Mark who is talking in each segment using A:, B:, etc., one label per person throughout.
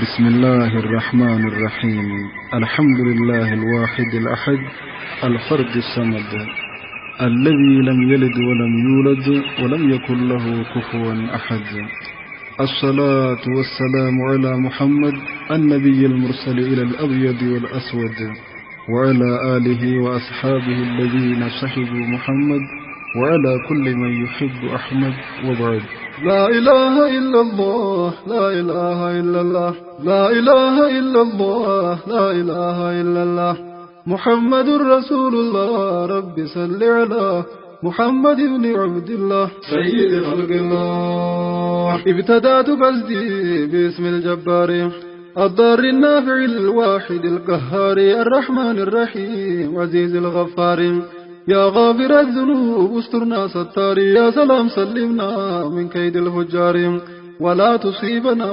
A: بسم الله الرحمن الرحيم. الحمد لله الواحد الأحد الفرد الصمد الذي لم يلد ولم يولد ولم يكن له كفوا أحد. الصلاة والسلام على محمد النبي المرسل إلى الأبيض والأسود، وعلى آله وأصحابه الذين صحبوا محمد، وعلى كل من يحب أحمد، وبعد.
B: لا إله إلا الله، لا إله إلا الله، لا إله إلا الله، لا إله إلا الله، محمد رسول الله. رب صل على محمد بن عبد الله سيد خلق الله. ابتدأت قصدي باسم الجبار الضار النافع الواحد القهار الرحمن الرحيم عزيز الغفار. يا غافر الذنوب استرنا ستار، يا سلام سلمنا من كيد الفجار، ولا تصيبنا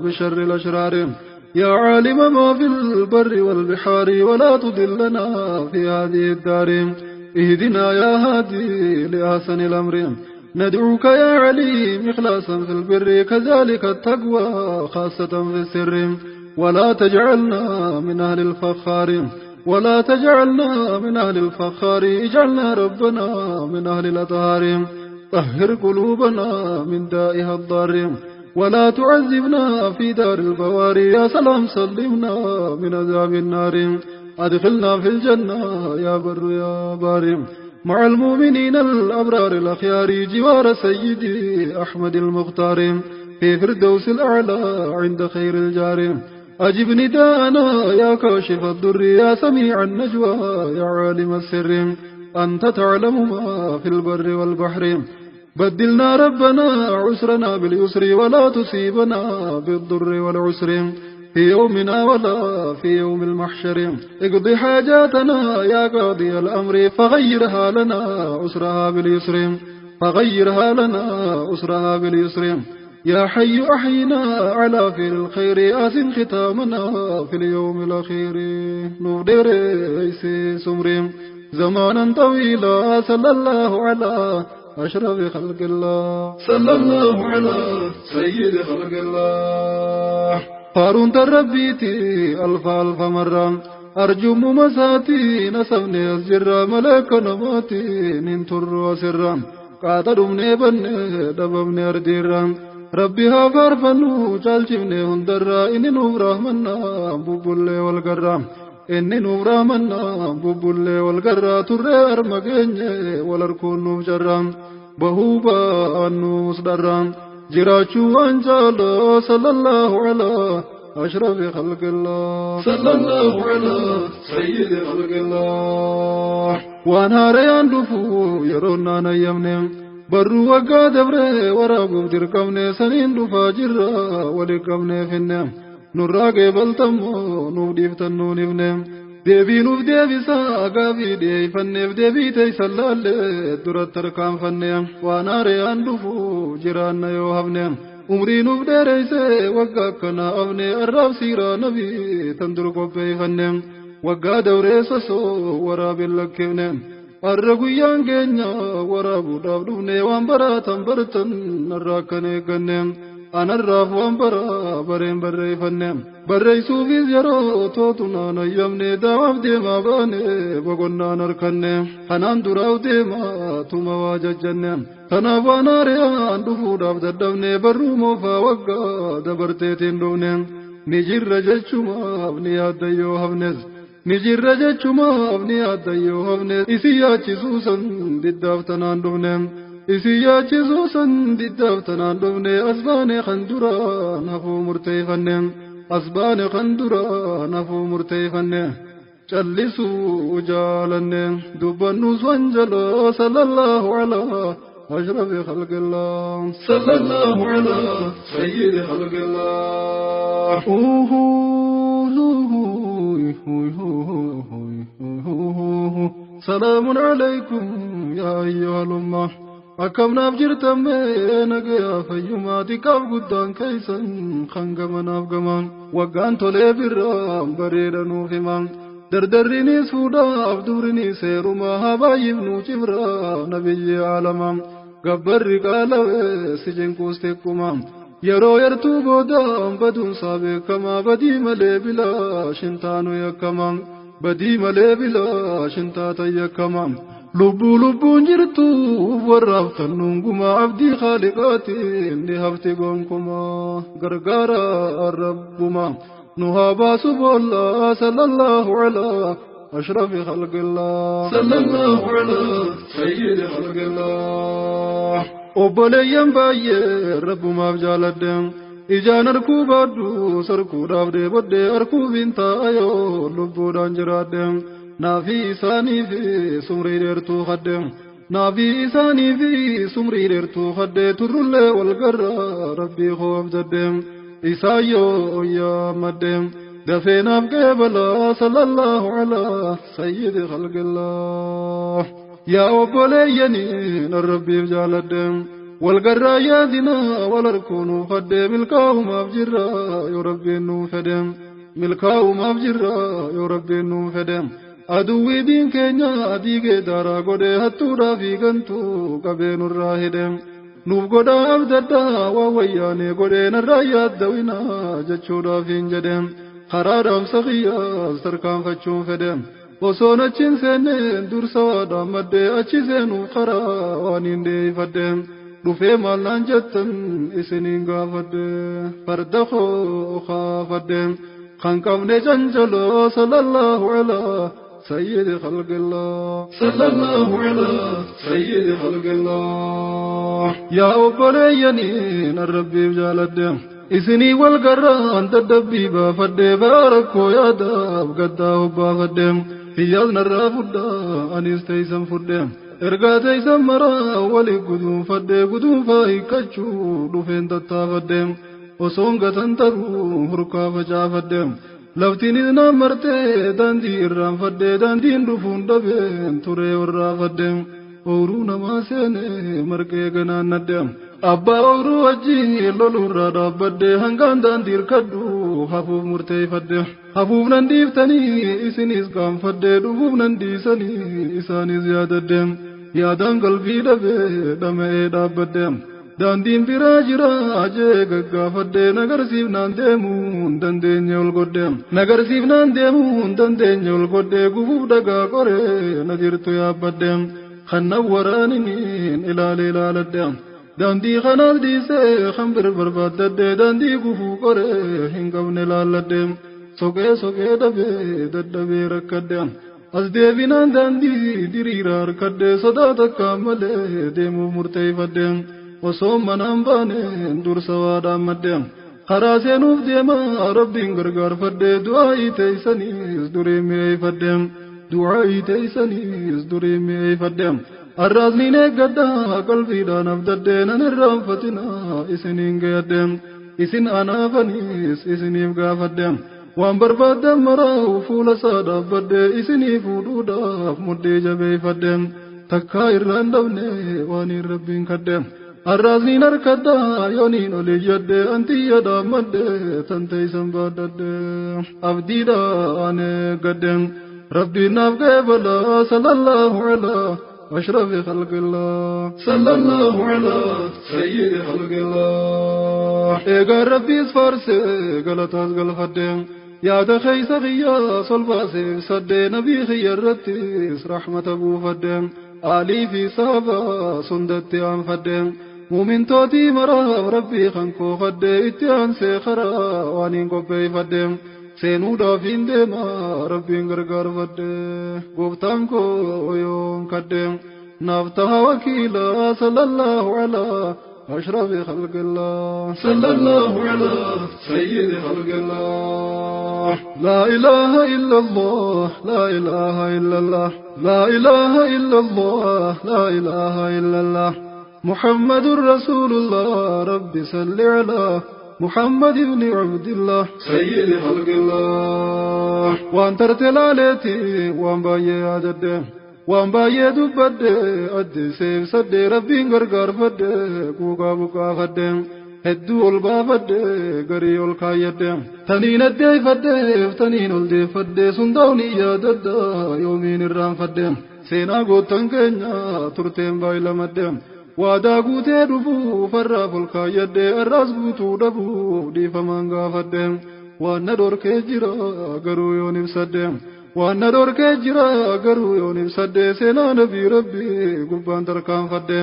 B: بشر الأشرار. يا عالم ما في البر والبحار، ولا تضلنا في هذه الدار. اهدنا يا هادي لأحسن الأمر، ندعوك يا عليم إخلاصا في البر، كذلك التقوى خاصة في السر. ولا تجعلنا من أهل الفخار، ولا تجعلنا من أهل الفخار، اجعلنا ربنا من أهل الأطهار. طهر قلوبنا من دائها الضار، ولا تعذبنا في دار البوار. يا سلام سلمنا من عذاب النار، أدخلنا في الجنة يا بر يا بار، مع المؤمنين الأبرار الأخيار، جوار سيدي أحمد المختار، في فردوس الأعلى عند خير الجار. أجب نداءنا يا كاشف الضر، يا سميع النجوى يا عالم السر، أنت تعلم ما في البر والبحر. بدلنا ربنا عسرنا باليسر، ولا تصيبنا بالضر والعسر، في يومنا ولا في يوم المحشر. اقض حاجاتنا يا قاضي الأمر، فغيرها لنا عسرها باليسر، فغيرها لنا عسرها باليسر. يا حي أحينا على فعل الخير، آسن ختامنا في اليوم الأخير. نودر سمر زمانا طويلا، صلى الله على أشرف خلق الله، صلى الله على سيد خلق الله. قارون تربيتي ألف ألف مرة، أرجو مساتي نسبني الزر، ملك نماتي ننتر وسرا، قاتلمني بني دبمني أرديرا. ربي ها فارفنو چالچمني هندرا، إني نوف رحمنا ببولي والقرا، إني نوف رحمنا ببولي والقرا، ترى أرمجيني والأركون نوف جرا، بهوبا أنوس درا. جراچو أنجالا صلى الله على أشرف خلق الله، صلى الله على سيد خلق الله. وانا ريان دفو يرونا نيمني، برو وقا دبره ورابو درقمني، سنين دفا جرا ولقمني فيني، نراقي بلتمو نوديفتنو نبني، deebii nuuf deebisaa gaafii dhiyeeffanneef deebii teessallaallee duratti harkaanfanne. Waan haaraan dhufu jiraanna yoo hafne, umrii nuuf dheereessee waggaa akkana hafne, arraab siiraa nabii tan dur qopheeffanne, waggaa dawree sosoo waraabeen lakkeefne. Har'a guyyaan keenya waraabuudhaaf dhufne, waan baraatan bartan narraa akkan eegganne, anarraaf waan baraa bareen barreeffanne. Barreessuufis yeroo tootu naan ayyamne, daawaaf deemaa baane boqonnaan harkanne, kanaan duraaf deemaa tuma waa jajjanne. Kanaaf waan haaraan dhufuudhaaf dadhabne, barruu moofaa waggaa dabarteetiin dhufne. Ni jirra jechumaaf ni yaadda yoo hafnes, ni jirra jechumaaf ni yaadda yoo hafnes, isin yaachisuu san diddaaf tanaan dhufne, isin yaachisuu san diddaaf tanaan dhufne. As baane kan duraan hafuu murteeffanne, as baane kan duraan hafuu murteeffanne, callisuu jaalanne, dubbannus wanjala. Sallallahu alaa أشرف خلق الله، صلى الله على سيد خلق الله. سلام عليكم يا أيها الأمة، akkam naaf jirtan mee nagayaa fayyumaa, xiqqaaf guddaan keessan kan gamanaaf gamaan, waggaan tolee birraan bareeda nuuf himaan, dardarriinis fuudhaaf dubrinis heerumaa, haa baay'ifnuu cibraa nabiyyi aalamaa, gabbarri qaalawee si cinquus xiqqumaa. Yeroo yartuu boodaan baduunsaa beekamaa badii malee bilaa shintaanu yakkamaa badii malee bilaa shintaata yakkamaa lubbuu lubbuun jirtu warraaf tannuungumaa abdii khaaliqaatiin ni hafti gonkumaa gargaara rabbumaa nu haa baasu boollaa sallallahu alaa أشرف خلق الله صلى الله على سيد خلق الله obboleeyyan baay'ee rabbumaaf jaaladhe ijaan arkuu baadhu sarkuudhaaf deebodhe arkuuf hin taa'ayoo lubbuudhaan jiraadhe naafii isaanii fi sumrii dheertuu hadde naafii isaanii fi sumrii dheertuu hadde turrullee wal garra rabbii koo abdadhe isaayyoo yaammadhe dafee naaf qeebalaa sallallahu alaa sayyidi khalqillah yaa obboleeyyanii nan rabbiif jaaladhe wal garraa yaadinaa wal harkuu nuuf haddee milkaa'umaaf jirra yoo rabbiin nuu fedhe milkaa'umaaf jirra yoo rabbiin nuu fedhe aduwwii diin keenya diigee daaraa godhee hattuudhaa fi gantuu qabee nurraa hidhe nuuf godhaa abdaddaa waan wayyaanee godhee narraa yaaddawinaa jechuudhaaf hin jedhe karaa dhaamsa kiyyaas tarkaanfachuun fedhe osoon achiin seenneen dursa waadhaan maddee achi seenuuf karaa waan hin deeyfadhe dhufee maal naan jettan isiniin gaafadhe farda koo kaafadhe kan qabne canjaloo sallallahu alaa سيد خلق الله صلى الله على سيد خلق الله يا أبليني الربي جالد isinii wal garraan dadhabbii baafadhee baarakkoo yaadaaf gaddaa hobbaafadhe hiyyaas narraa fudhaa anis teeysan fudhe ergaa teeysan maraa wali guduunfadhe guduunfaa hiikkachuu dhufeen tattaafadhe osoon gatan taruu hurkaa facaafadhe laftiinis naan martee daandii irraanfadhe daandiin dhufuun dhabeen turee warraafadhe ooruu namaa seenee marqee ganaannadhe abbaa ooruu wajjin loluurraa dhaabbadhe hangaan daandii hirkadhu hafuuf murteeffadhe hafuuf nan dhiiftanii isinis qaanfadhe dhufuuf nan dhiisanii isaanis yaadadhe yaadaan qalbii dhabee dhama'ee dhaabbadhe daandiin biraa jira jee gaggaafadhe nagarsiifnaan deemuun dandeenye ol godhe nagarsiifnaan deemuun dandeenye ol godhe gufuuf dhagaa qoree na jirtu yaabbadhe kan na waraaniniin ilaalee ilaaladhe daandii kanaas dhiisee kan bir barbaaddadhe daandii gufuu qoree hin qabne laalladhe soqee soqee dhabee dadhabee rakkadhe as deebinaan daandii diriiraa harkadhe sodaa takka malee deemuuf murteeffadhe osoo manaan baaneen dursa waadhaan madde karaa seenuuf deemaa rabbiin gargaarfadhe du'aa'ii teeysaniis durii mi'eeffadhe du'aa'ii teeysaniis durii mi'eeffadhe arraasniin eeggadhaa qalbiidhaan abdadhe nan irraanfatinaa isiniin gayadhe isin anaafaniis isiniif gaafadhe waan barbaaddan maraa'u fuula isaa dhaabbadhe isinii fuudhuudhaaf mudhii jabeeffadhe takkaa irraan dhabne waan hin rabbiin kadhe arraasniin harkadhaa yooniin olii jedhe antiyya dhaammadhe tan teeysan baadhadhe abdiidhaan eeggadhe rabbiin naaf qeebalaa sallallahu alaa أشرف خلق الله صلى الله على سيد خلق الله إيقا ربي سفارسي غلطاس غلفدي يا دخي سخيا صلباسي سدي نبي خيرتيس رحمة أبو فدي آلي في صحابة سندتي عن فدي مؤمن توتي مرا ربي خنكو خدي اتيان سيخرا وانين قبي فدي seenuudhaaf hin deema rabbiin gargaarfadhe gooftaan koo yoon kadhe naaf taha wakiila sallallahu alaa أشرف خلق الله صلى الله على سيد خلق الله لا إله إلا الله لا إله إلا الله لا إله إلا الله لا إله إلا الله محمد رسول الله رب صل على محمد بن عبد الله سيد خلق الله وان ترتلالتي وان باية عدد وان باية دبد أدي سيف سد ربي غرغر فد كوكا بكا فد hedduu ol baafadhe garii ol kaayyadhe taniin addeeffadheef taniin ol deeffadhe sundaa'uun yaadadha yoomiin irraanfadhe seenaa goottan keenya turteen baay'ilamadhe Waadaa guutee dhufuuf har'aaf ol kaayyadhe har'aas guutuu dhabuuf dhiifamaan gaafadhe. Waan na dhorkee jira garuu yoon ibsadhe. Waan na dhorkee jira garuu yoon ibsadhe seenaa nabii rabbii gubbaan tarkaanfadhe.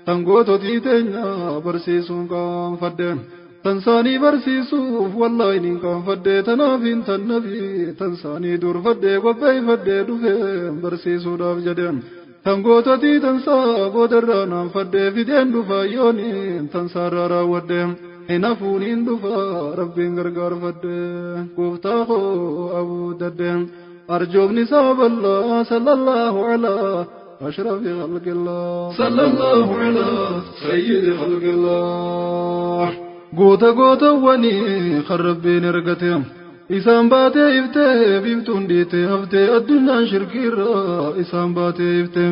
B: Tan goototii teenya barsiisuun qaanfadhe. Tan saanii barsiisuuf wallaahi niin qaanfadhe tanaaf hin tan nabii tan saanii durfadhe qopheeffadhe dhufee barsiisuudhaaf jedhe. Tan goototii tan saa boodarraa naanfadhe fideen dhufa yooniin tan saarraa raawwadhe. Hin hafuuniin dhufa rabbiin gargaarfadhe gooftaa koo abuudadhe. Arjoomni isaa bal'aa sallallahu alaa أشرف خلق الله
A: صلى الله على سيد خلق الله.
B: Goota gootawwanii kan rabbiin ergate isaan baatee iftee biiftuun dhiitee haftee addunyaan shirkiirraa isaan baatee iftee.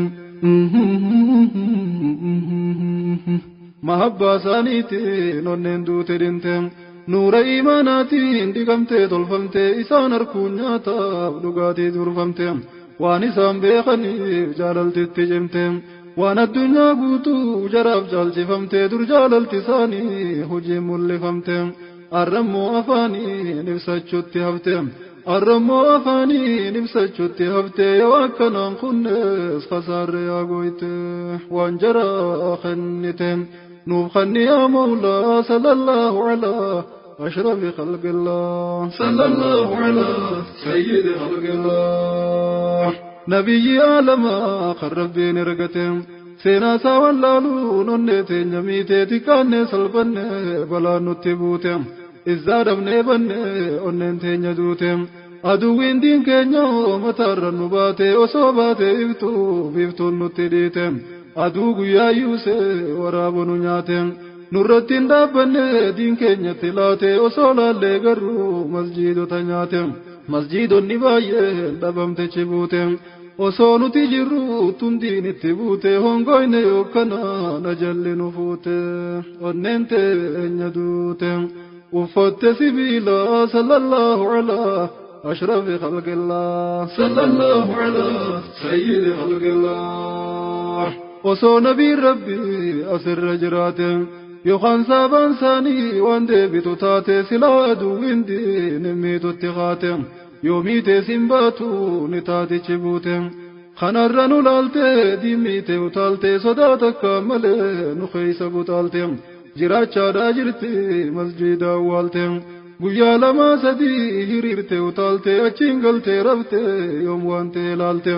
B: Mahabbaa isaaniitiin onneen duute dhinte nuura imaanaatiin dhiqamtee tolfamtee isaan harkuun nyaataaf dhugaatii durfamte waan isaan beekaniif jaalaltitti cimte. Waan addunyaa guutuu jaraaf caalchifamte dur jaalalti isaanii hojiin mul'ifamte. Arrammoo afaaniin ibsachuutti hafte. Arrammoo afaaniin ibsachuutti hafte yoo akkanaan kunnes kasaarre yaa gooyte waan jaraa kennite. Nuuf kanni yaa mawlaa sallallahu alaa أشرف خلق الله
A: صلى الله على سيد خلق الله.
B: نبي آلما kan rabbiin ergate seenaa isaa wallaaluun onnee teenya miitee xiqqaannee salphanne balaan nutti buute izzaa dhabnee banne onneen teenya duute aduwwiin diin keenya mataarra nu baate osoo baate iftuu biiftuun nutti dhiite aduu guyyaa yuusee waraaboo nu nyaate nurratti hin dhaabbanne diin keenyatti laate osoo laallee garuu masjiidota nyaate masjiidonni baay'een dhabamte chibuute osoo nuti jirru tundiin itti buute hongoyne yookkana na jalli nu fuute onneen teenya duute uffatte sibiila sallallahu alaa أشرف خلق الله
A: صلى الله على سيد خلق الله.
B: Osoo nabiin rabbii asirra jiraate yookaan saabaan isaanii waan deebitu taate silaa aduwwiin diin miitutti kaate yoomiitee sin baatu ni taatichi buute kanarra nu laalte diimmiitee utaalte sodaa takka malee nu keeysa butaalte jiraachaadhaa jirti masjiida awwaalte guyyaa lama sadii hiriirte utaalte achiin galtee rafte yoom waan ta'e laalte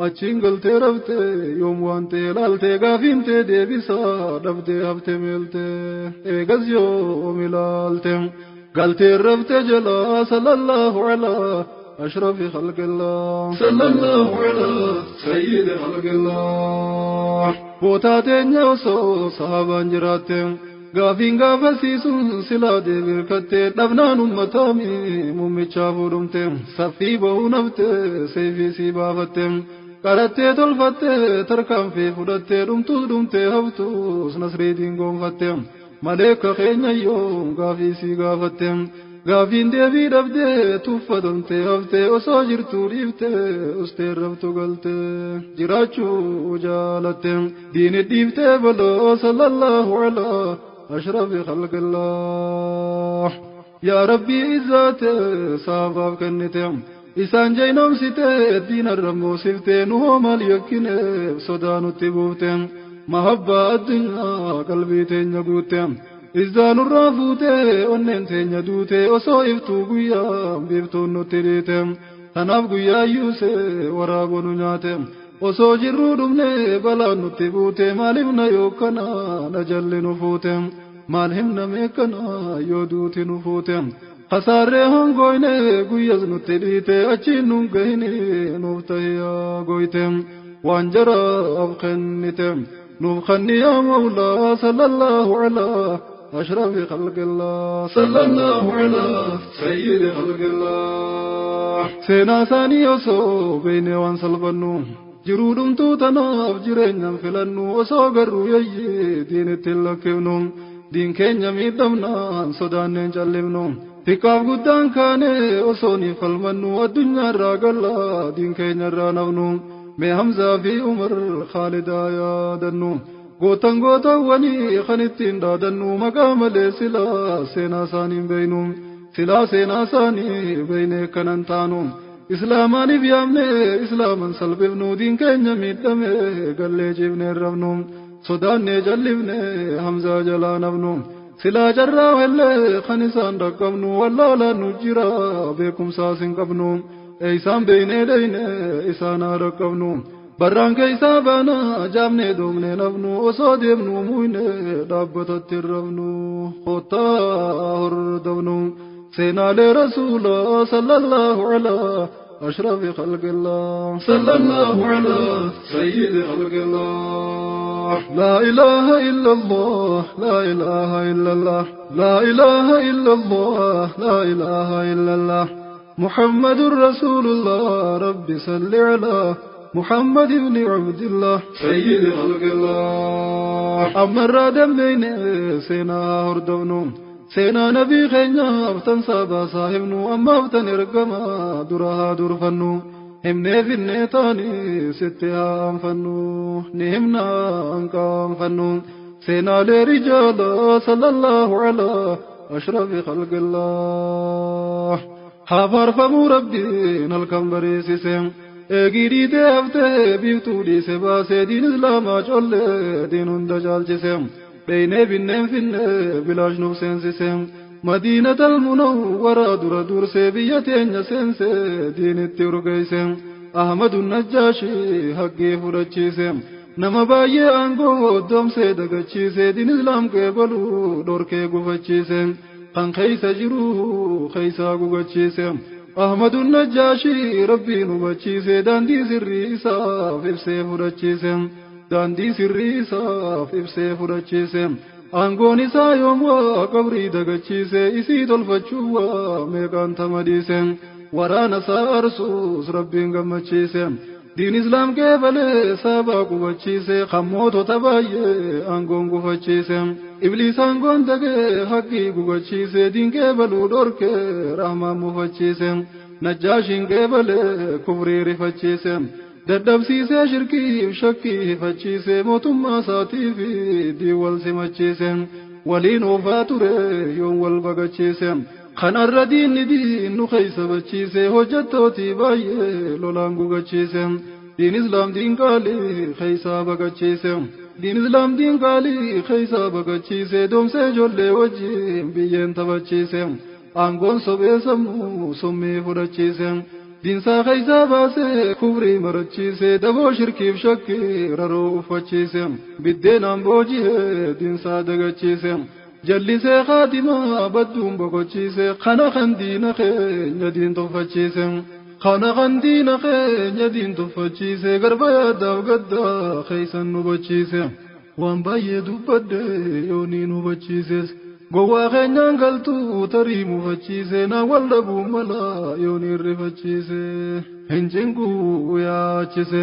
B: achiin galtee rafte yoom waan ta'e laalte gaafiintee deebisaa dhabdee hafte meelte eegas yoom ilaalte galtee rafte jalaa sallallahu alaa أشرف خلق الله
A: صلى الله على سيد خلق الله.
B: Bootaa teenya osoo sahaabaan jiraatte gaafiin gaafasiisuun silaa deebirkatte dhabnaan ummataami mummichaa fuudhumte saffii bahuu nafte seefii sii baafatte qarattee tolfatte tarkaanfii fudhatte dhumtuus dhumtee haftuus nasriitiin goonfatte maleekka keenya yoom gaafii sii gaafatte gaafiin deebii dhabdee tuffatamtee haftee osoo jirtuu dhiiftee ustee raftu galtee jiraachuu jaalatte diini dhiiftee baloo sallallahu alaa أشرف خلق الله. يا ربي إزات صافاف كنتم إسان جينوم سite diin arrammoosifte nu hoo maal yakkineef sodaa nutti buufte mahabbaa addunyaa qalbii teenya guutte izzaa nurraa fuute onneen teenya duute osoo iftuu guyyaa biiftuun nutti dhiite tanaaf guyyaa yuuse waraaboo nu nyaate osoo jirruu dhumne balaan nutti buute maaliif na yookkana na jalli nu fuute maal himna meekkana yoo duuti nu fuute kasaarree hongoyne guyyas nutti dhiite achiin nun gahini nuuf tahiyaa goyte waan jaraaf kennite nuuf kanni yaa mawlaa sallallahu alaa أشرف خلق الله
A: صلى الله على سيد خلق الله.
B: Seenaa isaanii osoo beeknee waan salphannu jiruu dhumtuu tanaaf jireenyaan filannu osoo garuu yayyee diinitti hin lakkifnu diin keenya miidhamnaan sodaanneen callifnu xiqqaaf guddaan kaane osoo ni falmannu addunyaarraa gallaa diin keenyarraa nafnu mee Hamzaa fi Umar Khaalidaa yaadannu Gootan gootawwanii kan ittiin dhaadannu maqaa malee silaa seenaa isaanii beeynu silaa seenaa isaanii beeynee kanan taanu islaamaaniif yaamne islaaman salphifnu diin keenya miidhame gallee ciifnee rabnu sodaannee jallifne hamzaa jalaa nafnu silaa jarraa wellee kan isaan dhaqqabnu wallaalaan nu jira beekumsaas hin qabnu eeysaan beeynee dheyne isaan haa dhaqqabnu. Barraan keeysaa baana jaamnee doomnee nafnu osoo deemnu muyne dhaabbatatti rabnu kottaa hordofnu seenaalee rasuula sallallahu alaa أشرف خلق الله
C: صلى الله على سيد خلق الله.
B: لا إله إلا الله لا إله إلا الله لا إله إلا الله لا إله إلا الله محمد رسول الله رب صل على محمد بن عبد الله
C: سيد خلق الله.
B: أمر دمين سينا هردونو سينا نبي خينا افتن سابا صاحبنو أما افتن ارقما درها درفنو همني في النيتاني ستها أنفنو نهمنا أنكام فنو سينا لرجال صلى الله على أشرف خلق الله. حفر فمو ربي نلكم بريسيسين eegii deeftee biiftuu dhiise baasee diin islaamaa collee diin hunda caalchise beeynee binneen finne bilaash nuuf seensise madiinatal munawwaraa dura dursee biyya teenya seense diinitti urgeesse ahmadu najjaashi haggee fudhachiise nama baay'ee aangoo doomsee dagachiise diin islaam qeebaluu dhorkee gufachiise kan keeysa jiru keeysaa gugachiise أحمد النجاشي ربي نبتشيسي داندي سري إساف إفسي فرتشيسي داندي سري إساف إفسي فرتشيسي أنقوني سايوم وقبري دقتشيسي إسي تلفتشوا ميقان تمديسي ورانا سارسوس ربي نغمتشيسي دين إسلام كيفالي سابا قبتشيسي خموتو تبايي أنقون قفتشيسي إبليس أنقون دقي حقي قبتشيسي دين كيفالو دوركي رحمة مفتشيسي نجاشين كيفالي كفري رفتشيسي dadhabsiisee shirkiif shakkii hifachiisee mootummaa isaatii fi diin wal simachiise waliin oofaa ture yoon wal bagachiise kanarra diinni diin nu keeysa bachiise hojjettootii baay'ee lolaan gugachiise diin islaam diin qaalii keeysaa bagachiise diin islaam diin qaalii keeysaa bagachiise doomsee ijoollee wajjin biyyeen taphachiise aangoon sophee sammuu summii fudhachiise diinsaa keeysaa baasee kufrii marachiise daboo shirkiif shakkii raroo uffachiise biddeenaan booji'ee diinsaa dagachiise jallisee khaatimaa badduun boqochiise kana kan diina keenya diin tuffachiise kana kan diina keenya diin tuffachiise garba yaadaaf gaddaa keeysan nu bachiise waan baay'ee dubbadde yoonii nu bachiises gowwaa keenyaan galtuu tarii mufachiise na wal dhabuu mala yoon irrifachiise hin cinquu yaachise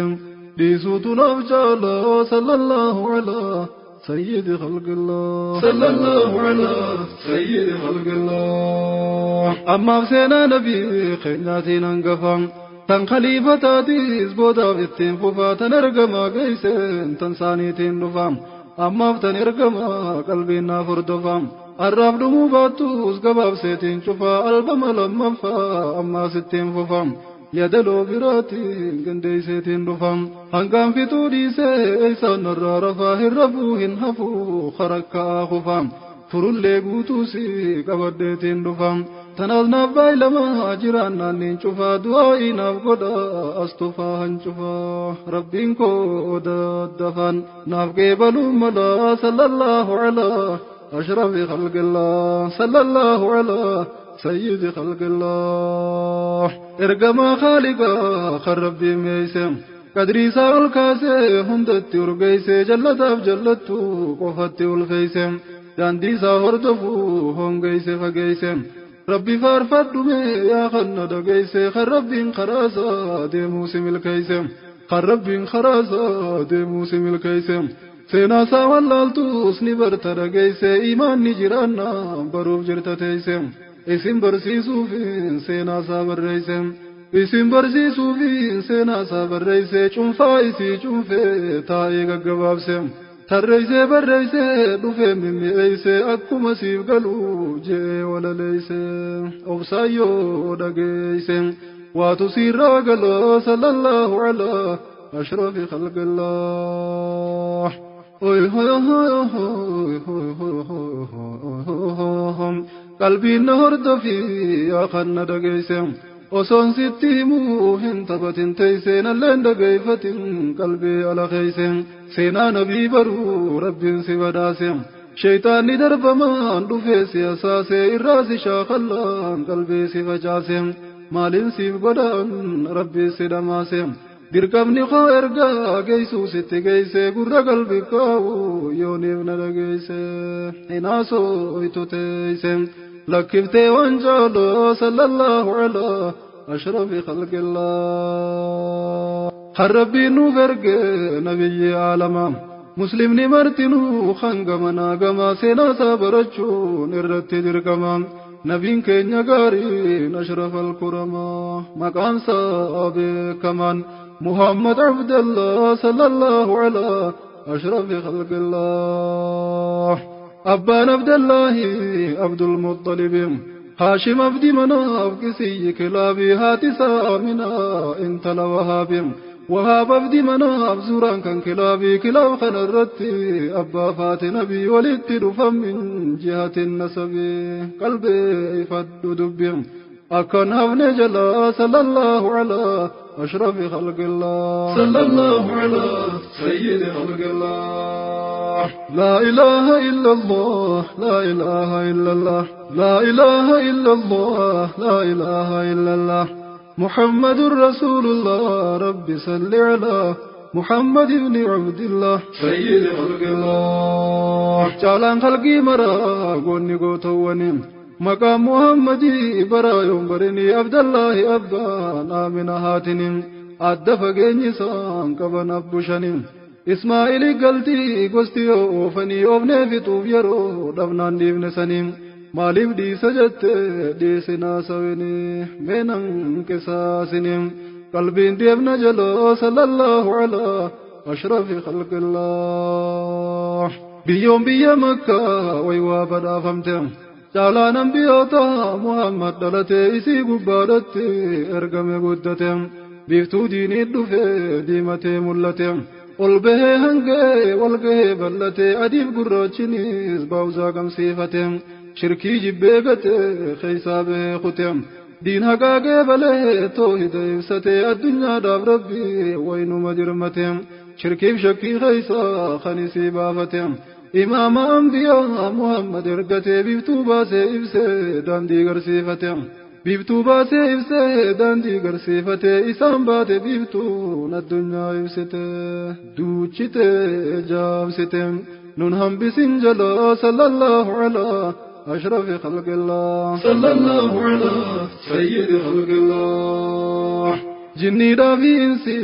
B: dhiisuutu naaf caala sallallahu alaa سيد خلق الله
C: صلى الله على سيد خلق الله.
B: أما سينا نبي خيناتين أنقفا تن خليفتاتيس بودا في التين ففا تنرقما قيسين تنسانيتين نفام أما فتن إرقما قلبي نافر دفام الراب دمو باتوس قباب سيتين شفا البما لما فا أما ستين ففام يدلو براتين قندي سيتين رفام هنقام في تولي سيسان الرارفا هرفو هنهفو خركا خفام فرولي قوتوسي قبردتين رفام تنازنا بايلما جيرانا ننشفا دعائي نافقدا أستفا هنشفا ربين كودا الدفن نافقي بلو ملا صلى الله على أشرف خلق الله صلى الله على سيد خلق الله. إرقما خالقا خرب دي ميسم قدري ساول كاسي هندتي ورقيسي جلتاف جلتو قفتي والفيسم داندي ساهر دفو هنگيسي فقيسم ربي فارفدمي يا خنا دقيسي خربين خراسا دي موسم الكيسم خربين خراسا دي موسم الكيسم سينا ساوالالتوس نبرت دقيسي إيمان نجرانا بروف جرت تيسم isin barsiisuufin seenaa isaa barreesse isin barsiisuufin seenaa isaa barreesse cuunfaa isii cuunfee taa'ee gaggabaabse Tarreessee barreessee dhufee mimmi'eessee akkuma siif galuu jee walaleessee obsaayyoo dhageesse waatu siirraa galaa sallallahu alaa ashrafi khalqillah. Qalbiin na hordofii yaa kan na dhageesse osoon sitti himuu hin taphatin teessee nalleen dhageeffatin qalbii ala keesse seenaa nabii baruu rabbiin si badhaase sheeytaanni darbamaan dhufee si asaase irraa si shaakallaan qalbii si facaase maaliin siif godhaan rabbii si dhamaase dirqamni koo ergaa geessuu sitti geesse gurra qalbii kaa'u yooniif na dhageesse hinaasoo itu teesse lakkiftee waan jaaloo sallallahu alaa ashrafi khalqillah. Harabbiin nuuf erge nabiyyi aalamaa muslimni martinuu hangama naagamaa seenaa isaa barachuun irratti dirqama. Nabiin keenya gaariin ashraf alkuramaa maqaan isaa beekamaan Muhammad Abdallah sallallahu alaa ashrafi khalqillah. Abbaan Abdallahi Abdul Muttalib Haashim Abdi Manaaf Qisiyyi Kilaabii haati isaa Aminaa intala Wahaabi Wahaab Abdi Manaaf suuraan kan Kilaabii Kilaab kanarratti abbaa faati nabii walitti dhufan min jihatin nasabii qalbee ifadhu dubbi akkan hafne jalaa sallallahu alaa ashrafi khalqillah
C: sallallahu alaa sayyidi khalqillah.
B: لا إله إلا الله لا إله إلا الله لا إله إلا الله لا إله إلا الله محمد رسول الله رب صل على محمد بن عبد الله
C: سيد خلق الله.
B: جالان خلقي مرا قوني قوتواني مقام محمدي برا يوم برني عبد الله أبان آمن هاتني أدفق إنسان كبن أبوشني Ismaa'ilii galtii gosti yoo oofanii oofnee fixuuf yeroo dhabnaan dhiifne sanii maaliif dhiisa jettee dhiisinaa sawinii meenan qisaasinii qalbiin deemna jaloo sallallahu alaa ashrafi khalqillah. Biyyoon biyya Makkaa waywaa badhaafamte caalaan ambiyoota Muhammad dhalatee isii gubbaadhatti ergame guddate biiftuu diinii dhufee diimatee mul'ate. Ol bahee hangee wal gahee bal'atee adiif gurraachinis baawuzaa gamsiifate shirkii jibbee gatee keeysaa bahee kute diin haqaaqee balee toohida ibsatee addunyaadhaaf rabbii waynuma dirmate shirkiif shakkii keeysaa kan isii baafate imaama ambiyaa Muhammad ergatee biiftuu baasee ibsee daandii garsiifate. Biiftuu baasee ibsee daandii garsiifatee isaan baate biiftuun addunyaa ibsite duuchite jaamsite nun hambisin jalaa sallallahu alaa ashrafi khalqillah
C: sallallahu alaa sayyidi khalqillah.
B: Jinniidhaa fi insi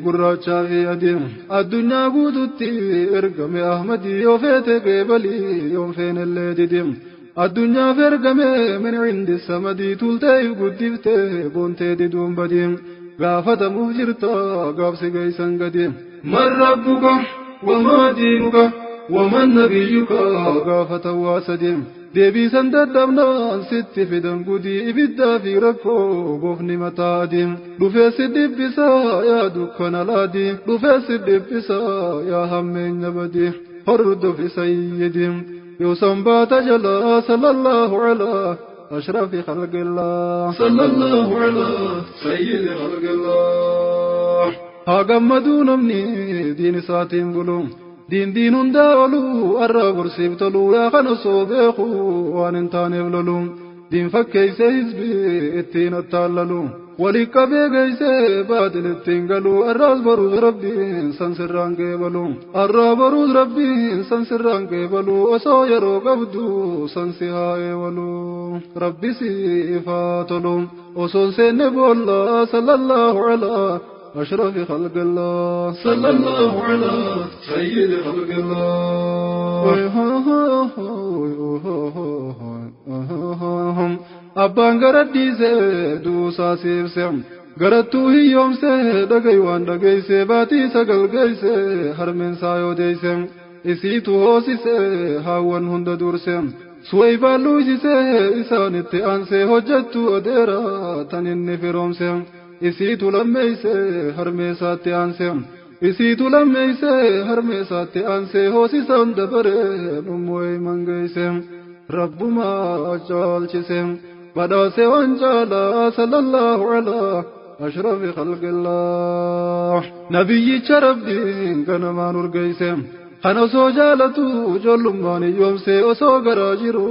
B: gurraachaa fi adii addunyaa guututti ergame Ahmadii yoo feete qeebalii yoon feenellee didi. Addunyaa ergame min indi samadii tuultee if guddiftee boontee diduun badii gaafatamuuf jirta gaafsi geessan gadi. Man rabbuka wamaa diinuka waman nabiyyuka gaafatan waa sadii deebiisan dadhabnaan sitti fidan gudii ibiddaa fi rakkoo goofni mataa adii dhufee si dhibbisaa yaa dukkana laadii dhufee si dhibbisaa yaa hammeenya badii hordofi sayyidii. يوسم بات جلا صلى الله على أشرف خلق الله
C: صلى الله على سيد خلق الله.
B: هاقمدو نمني دين ساتين قلوم دين دين داولو الرابر سيبتلو يا خنصو بيخو وان انتان يبللو دين فكيس حزبي اتين التاللو ولك بيغيس بادل اتين الراس بروز ربي سنسران قبلو الرابروز ربي سنسران قبلو أسو يرو قبدو سنسها ايولو ربي سيفاتلو أسو سنبو الله صلى الله على أشرف خلق الله
C: صلى الله على سيد خلق الله.
B: Abbaan gara dhiisee duusaa siibse garattuu hiyyoomsee dhagay waan dhageeyse baatii sagal geeyse harmeensaa yoo deeyse Isiitu hoosise haawwan hunda durse. Suwaybaan luusise isaanitti aansee hojjettu adeera tan inni firoomse. Isiitu lammeeyse harmeessaatti aanse. Isiitu lammeeyse harmeessaatti aansee hoosisaan dabare Ummu Ayman geeyse. Rabbumaa caalchise. Badhaase waan caalaa sallallahu alaa ashrafi khalqillah. Nabiyyicha Rabbiin ganamaan urgeeyse. Kan osoo jaalatu ijoollummaan hiyyoomse osoo garaa jiru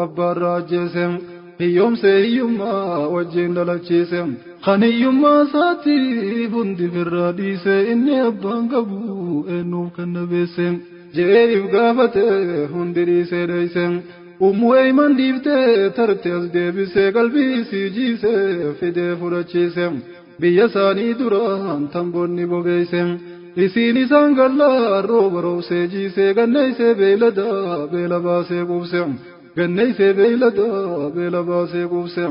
B: abbaarraa ajjeese. Hiyyoomse hiyyummaa wajjin dhalachiise. Kan hiyyummaa isaatiif hundi firraa dhiise inni abbaan qabu eenyuuf kan nabeesse. Je'ee if gaafate hundi dhiisee dheeyse. Ummu Ayman dhiiftee tarte as deebisee qalbii isii jiise fidee fudhachiise. Biyya isaanii duraan tamboonni bobeeyse. Isiin isaan gallaa rooba roobsee jiisee ganneeysee beeylada beela baasee quubse. Ganneeysee beeylada beela baasee quubse.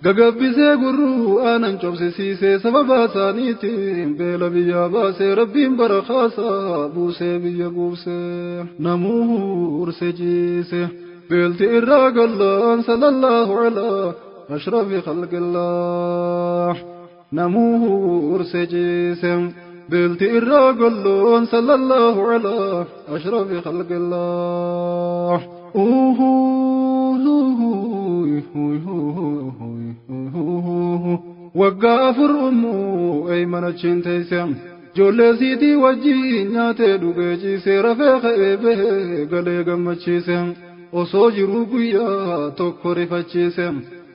B: Gagabbisee gurruu aanan cobsisiisee sababa isaaniitiin beela biyyaa baasee Rabbiin barakaasaa buusee biyya quubse. Namuu huurse jiise. Beelti irraa gallaan sallallahu alaa ashrafi khalqillah. Namuu huurse jiise. Beelti irraa gallaan sallallahu alaa ashrafi khalqillah. Waggaa 4 Ummu Ayman achiin teeyse. Ijoollee siitii wajjin nyaatee dhugee ciisee rafee ka'ee bahee galee gammachiise. Osoo jiruu guyyaa tokko rifachiise.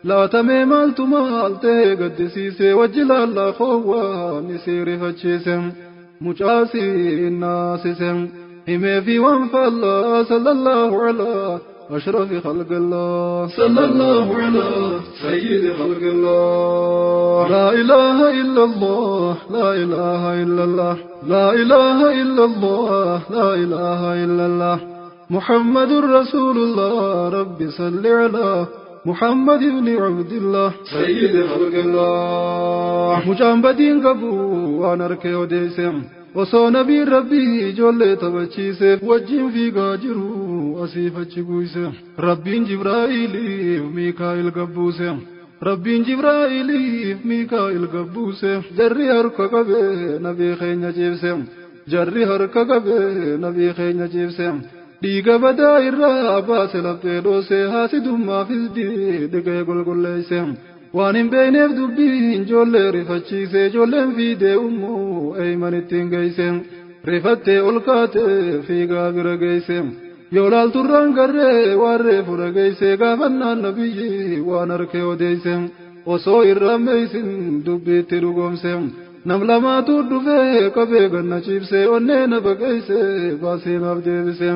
B: Laatamee maaltu maal ta'ee gaddisiise wajji laallaa koowwaan isii rifachiise. Mucaasii naasise. Himee fi waan faallaa sallallahu alaa أشرف خلق الله
C: صلى الله على سيد خلق الله.
B: لا إله إلا الله لا إله إلا الله لا إله إلا الله لا إله إلا الله محمد رسول الله. رب صل على محمد بن عبد الله
C: سيد خلق الله.
B: Mucaan badiin qabu waan harkee odeesse. Osoo nabiin Rabbii ijoollee taphachiise wajjin fiigaa jiru asiif achi guuyse. Rabbiin Jibraa'iiliif Miikaa'il gabbuuse. Rabbiin Jibraa'iiliif Miikaa'il gabbuuse. Jarri harka qabee nabii keenya ciibse. Jarri harka qabee nabii keenya ciibse. Dhiiga badaa irraa baase laphee dhoose haasidummaa fisdii dhiqee qulqulleesse. Waan hin beekneef dubbiin ijoollee rifachiise ijoolleen fiidee Ummu Ayman ittiin geeyse. Rifattee ol kaatee fiigaa bira geeyse. Yoo laalturraan garree waarree fura geeyse gaafannaan nabiyyi waan harkee odeeyse. Osoo irraa meeysin dubbiitti dhugoomse. Nam lamaatu dhufee qabee ganna ciibse onnee na baqeeyse baasee naaf deebise.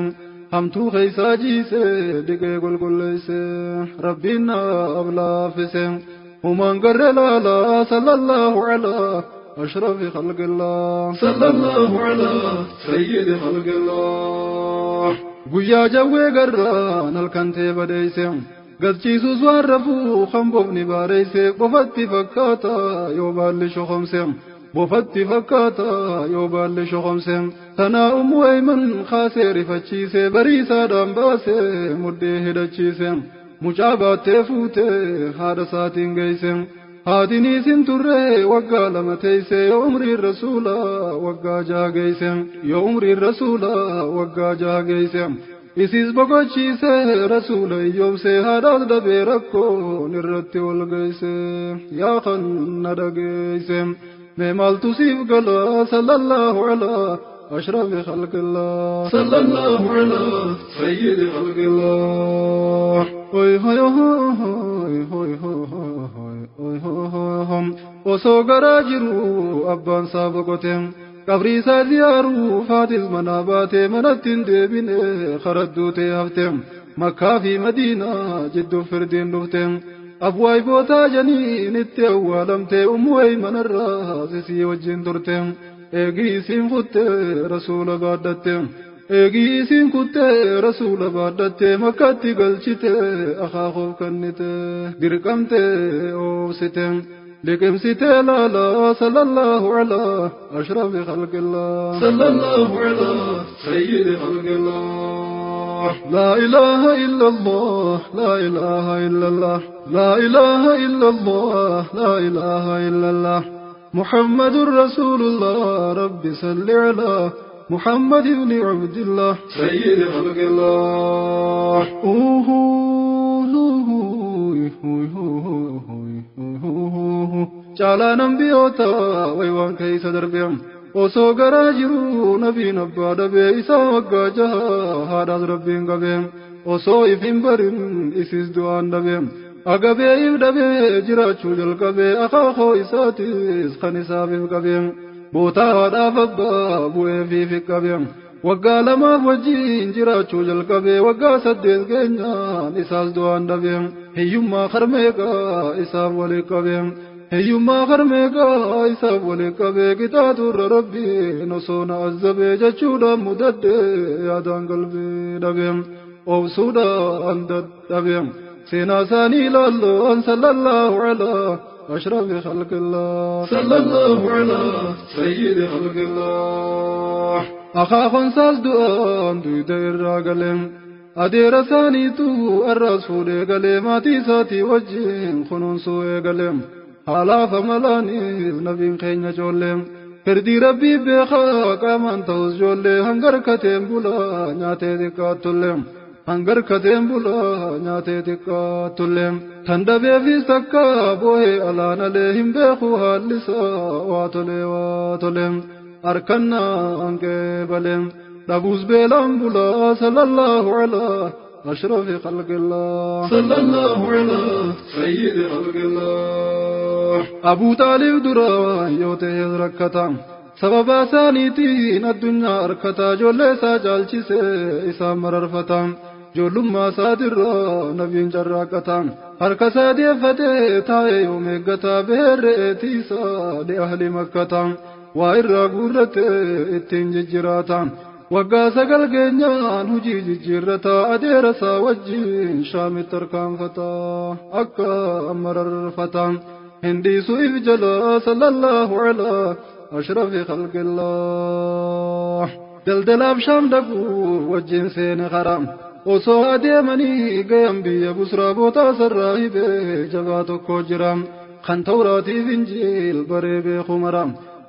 B: Hamtuu keeysaa jiise dhiqee qulqulleeyse. Rabbiin naaf laaffise. Humaan garree laalaa sallallahu alaa ashrafi khalqillah
C: sallallahu alaa sayyidi khalqillah.
B: Guyyaa jawwee garraan halkan ta'e badeeyse. Galchiisus waan rafuu kan bofni baareeyse bofatti fakkaata yoo baalli shokomse. Bofatti fakkaata yoo baalli shokomse. Tanaa Ummu Ayman kaasee rifachiise bariisaadhaan baasee mudhii hidhachiise. Mucaa baattee fuutee haadha isaatiin geeyse. Haadhiin isin turree waggaa 2 teeyse yoo umriin rasuulaa waggaa 6 geeyse. Yoo umriin rasuulaa waggaa 6 geeyse. Isiis boqochiise rasuula hiyyoomse haadhaas dhabee rakkoon irratti ol geeyse. Yaa kan na dhageeyse. Mee maaltu siif gala sallallahu alaa ashrafi khalqillah
C: sallallahu alaa sayyidi khalqillah.
B: Oy hoy hoy hoy hoy hoy hoy hoy. Osoo garaa jiru abbaan isaa boqote. Qabrii isaa ziyaaruu faatis manaa baatee manatti hin deebine karadduu ta'e hafte. Makkaa fi Madiinaa jidduu firdiin dhufte. Abwaayibootaa janiin itti awwaalamte Ummu Aymanarraa sisii wajjin turte. Eegii isiin futte rasuula baadhatte. Eegii isiin kutte rasuula baadhatte Makkaatti galchite akaakoof kennite. Dirqamte oobsite. لقمسي لا صلى الله على أشرف خلق الله
C: صلى الله على سيد خلق الله
B: لا إله إلا الله لا إله إلا الله لا إله إلا الله لا إله إلا الله محمد رسول الله رب صل على محمد بن عبد الله
C: سيد خلق الله
B: Caalaan ambiyootaa waywaan keessa darbeem osoo garaa jiruu nabiin abbaa dhabee isaa waggaa jaha haadhaas rabbiin qabeem osoo if hin barin isis du'aan dhabeem agabee if dhabee jiraachuu jalqabee akaakoo isaatis kan isaaf if qabeem bootaa haadhaaf abbaa bu'eefiif qabeem waggaa lamaaf wajjiin jiraachuu jalqabee waggaa 8 geenyaan isaas du'aan dhabeem hiyyummaa harmeeqaa isaaf walii qabeem hiyyummaa harmeeqaa isaaf walii qabee qixaaturra rabbiin osoo na azzabee jechuudhaan mudadde yaadaan qalbii dhabeem obsuudhaan dadhabeem seenaa isaanii ilaalloon sallallahu alaa أشرف خلق الله
C: صلى الله على سيد خلق الله
B: أخاخن ساز دعان دويد الراقلم أدير سانيتو الرسول قلم أتي ساتي وجين خنون سوء قلم حالا فملاني نبي خين جولم فردي ربي بخا كمان توز جولي هنگر كتم بلا ناتي دكاتلم هنگر كتم بلا ناتي دكاتلم تندبه في سكا بوه ألانا لهم بخوها اللسا واتولي واتولم أركنا أنكبلم دبوس بلام بلا صلى الله على أشرف خلق الله
C: صلى الله على سيد خلق الله
B: أبو طالب درا يوته ركتا سبب ثانيتين الدنيا أركتا جولي ساجالچي سي إسا مررفتا جولما سادر نبيين جراكتا harka deeffatee taa'ee yoom eeggataa beerree tiisaa li'ahli makkataa waa irraa guurratee ittiin jijjiiraata waggaa 9 geenyaan hojii jijjiirrataa adeera isaa wajjin shaamitti harkaanfataa akka mararfataa hindiisu if jalaa sallallahu alaa ashrafi khalqillah daldalaaf shaam dhaquu wajjin seene karaa osoo adeemanii gayan biyya busraa bootaa sarraa hibee jabaa tokko jira kan tawraatiif injiil baree beeku mara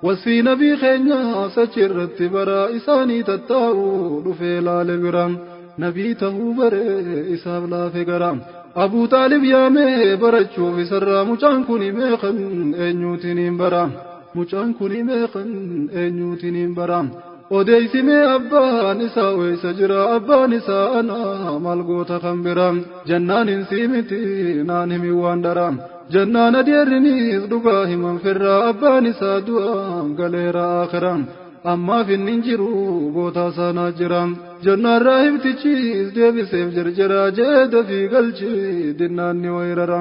B: wasfii nabii keenyaa sachi irratti bara isaanii tattaa'u dhufee laale bira nabii ta'uu baree isaaf laafe gara Abuu Taalib yaamee barachuuf isarraa mucaan kun meeqan eenyuutiin hin bara mucaan kun meeqan eenyuutiin hin bara odeysime abbaan isaa weessa jira abbaan isaa anaa maal goota kan bira jannaan hin siimiti naan himi waan dara jannaan adeerrinis dhugaa himan firraa abbaan isaa du'aan galeera akhira ammaaf inni hin jiru gootaa sanaa jira jannaan raahibtichis deebiseef jarjara jee dafii galchi dinnaan ni wayrara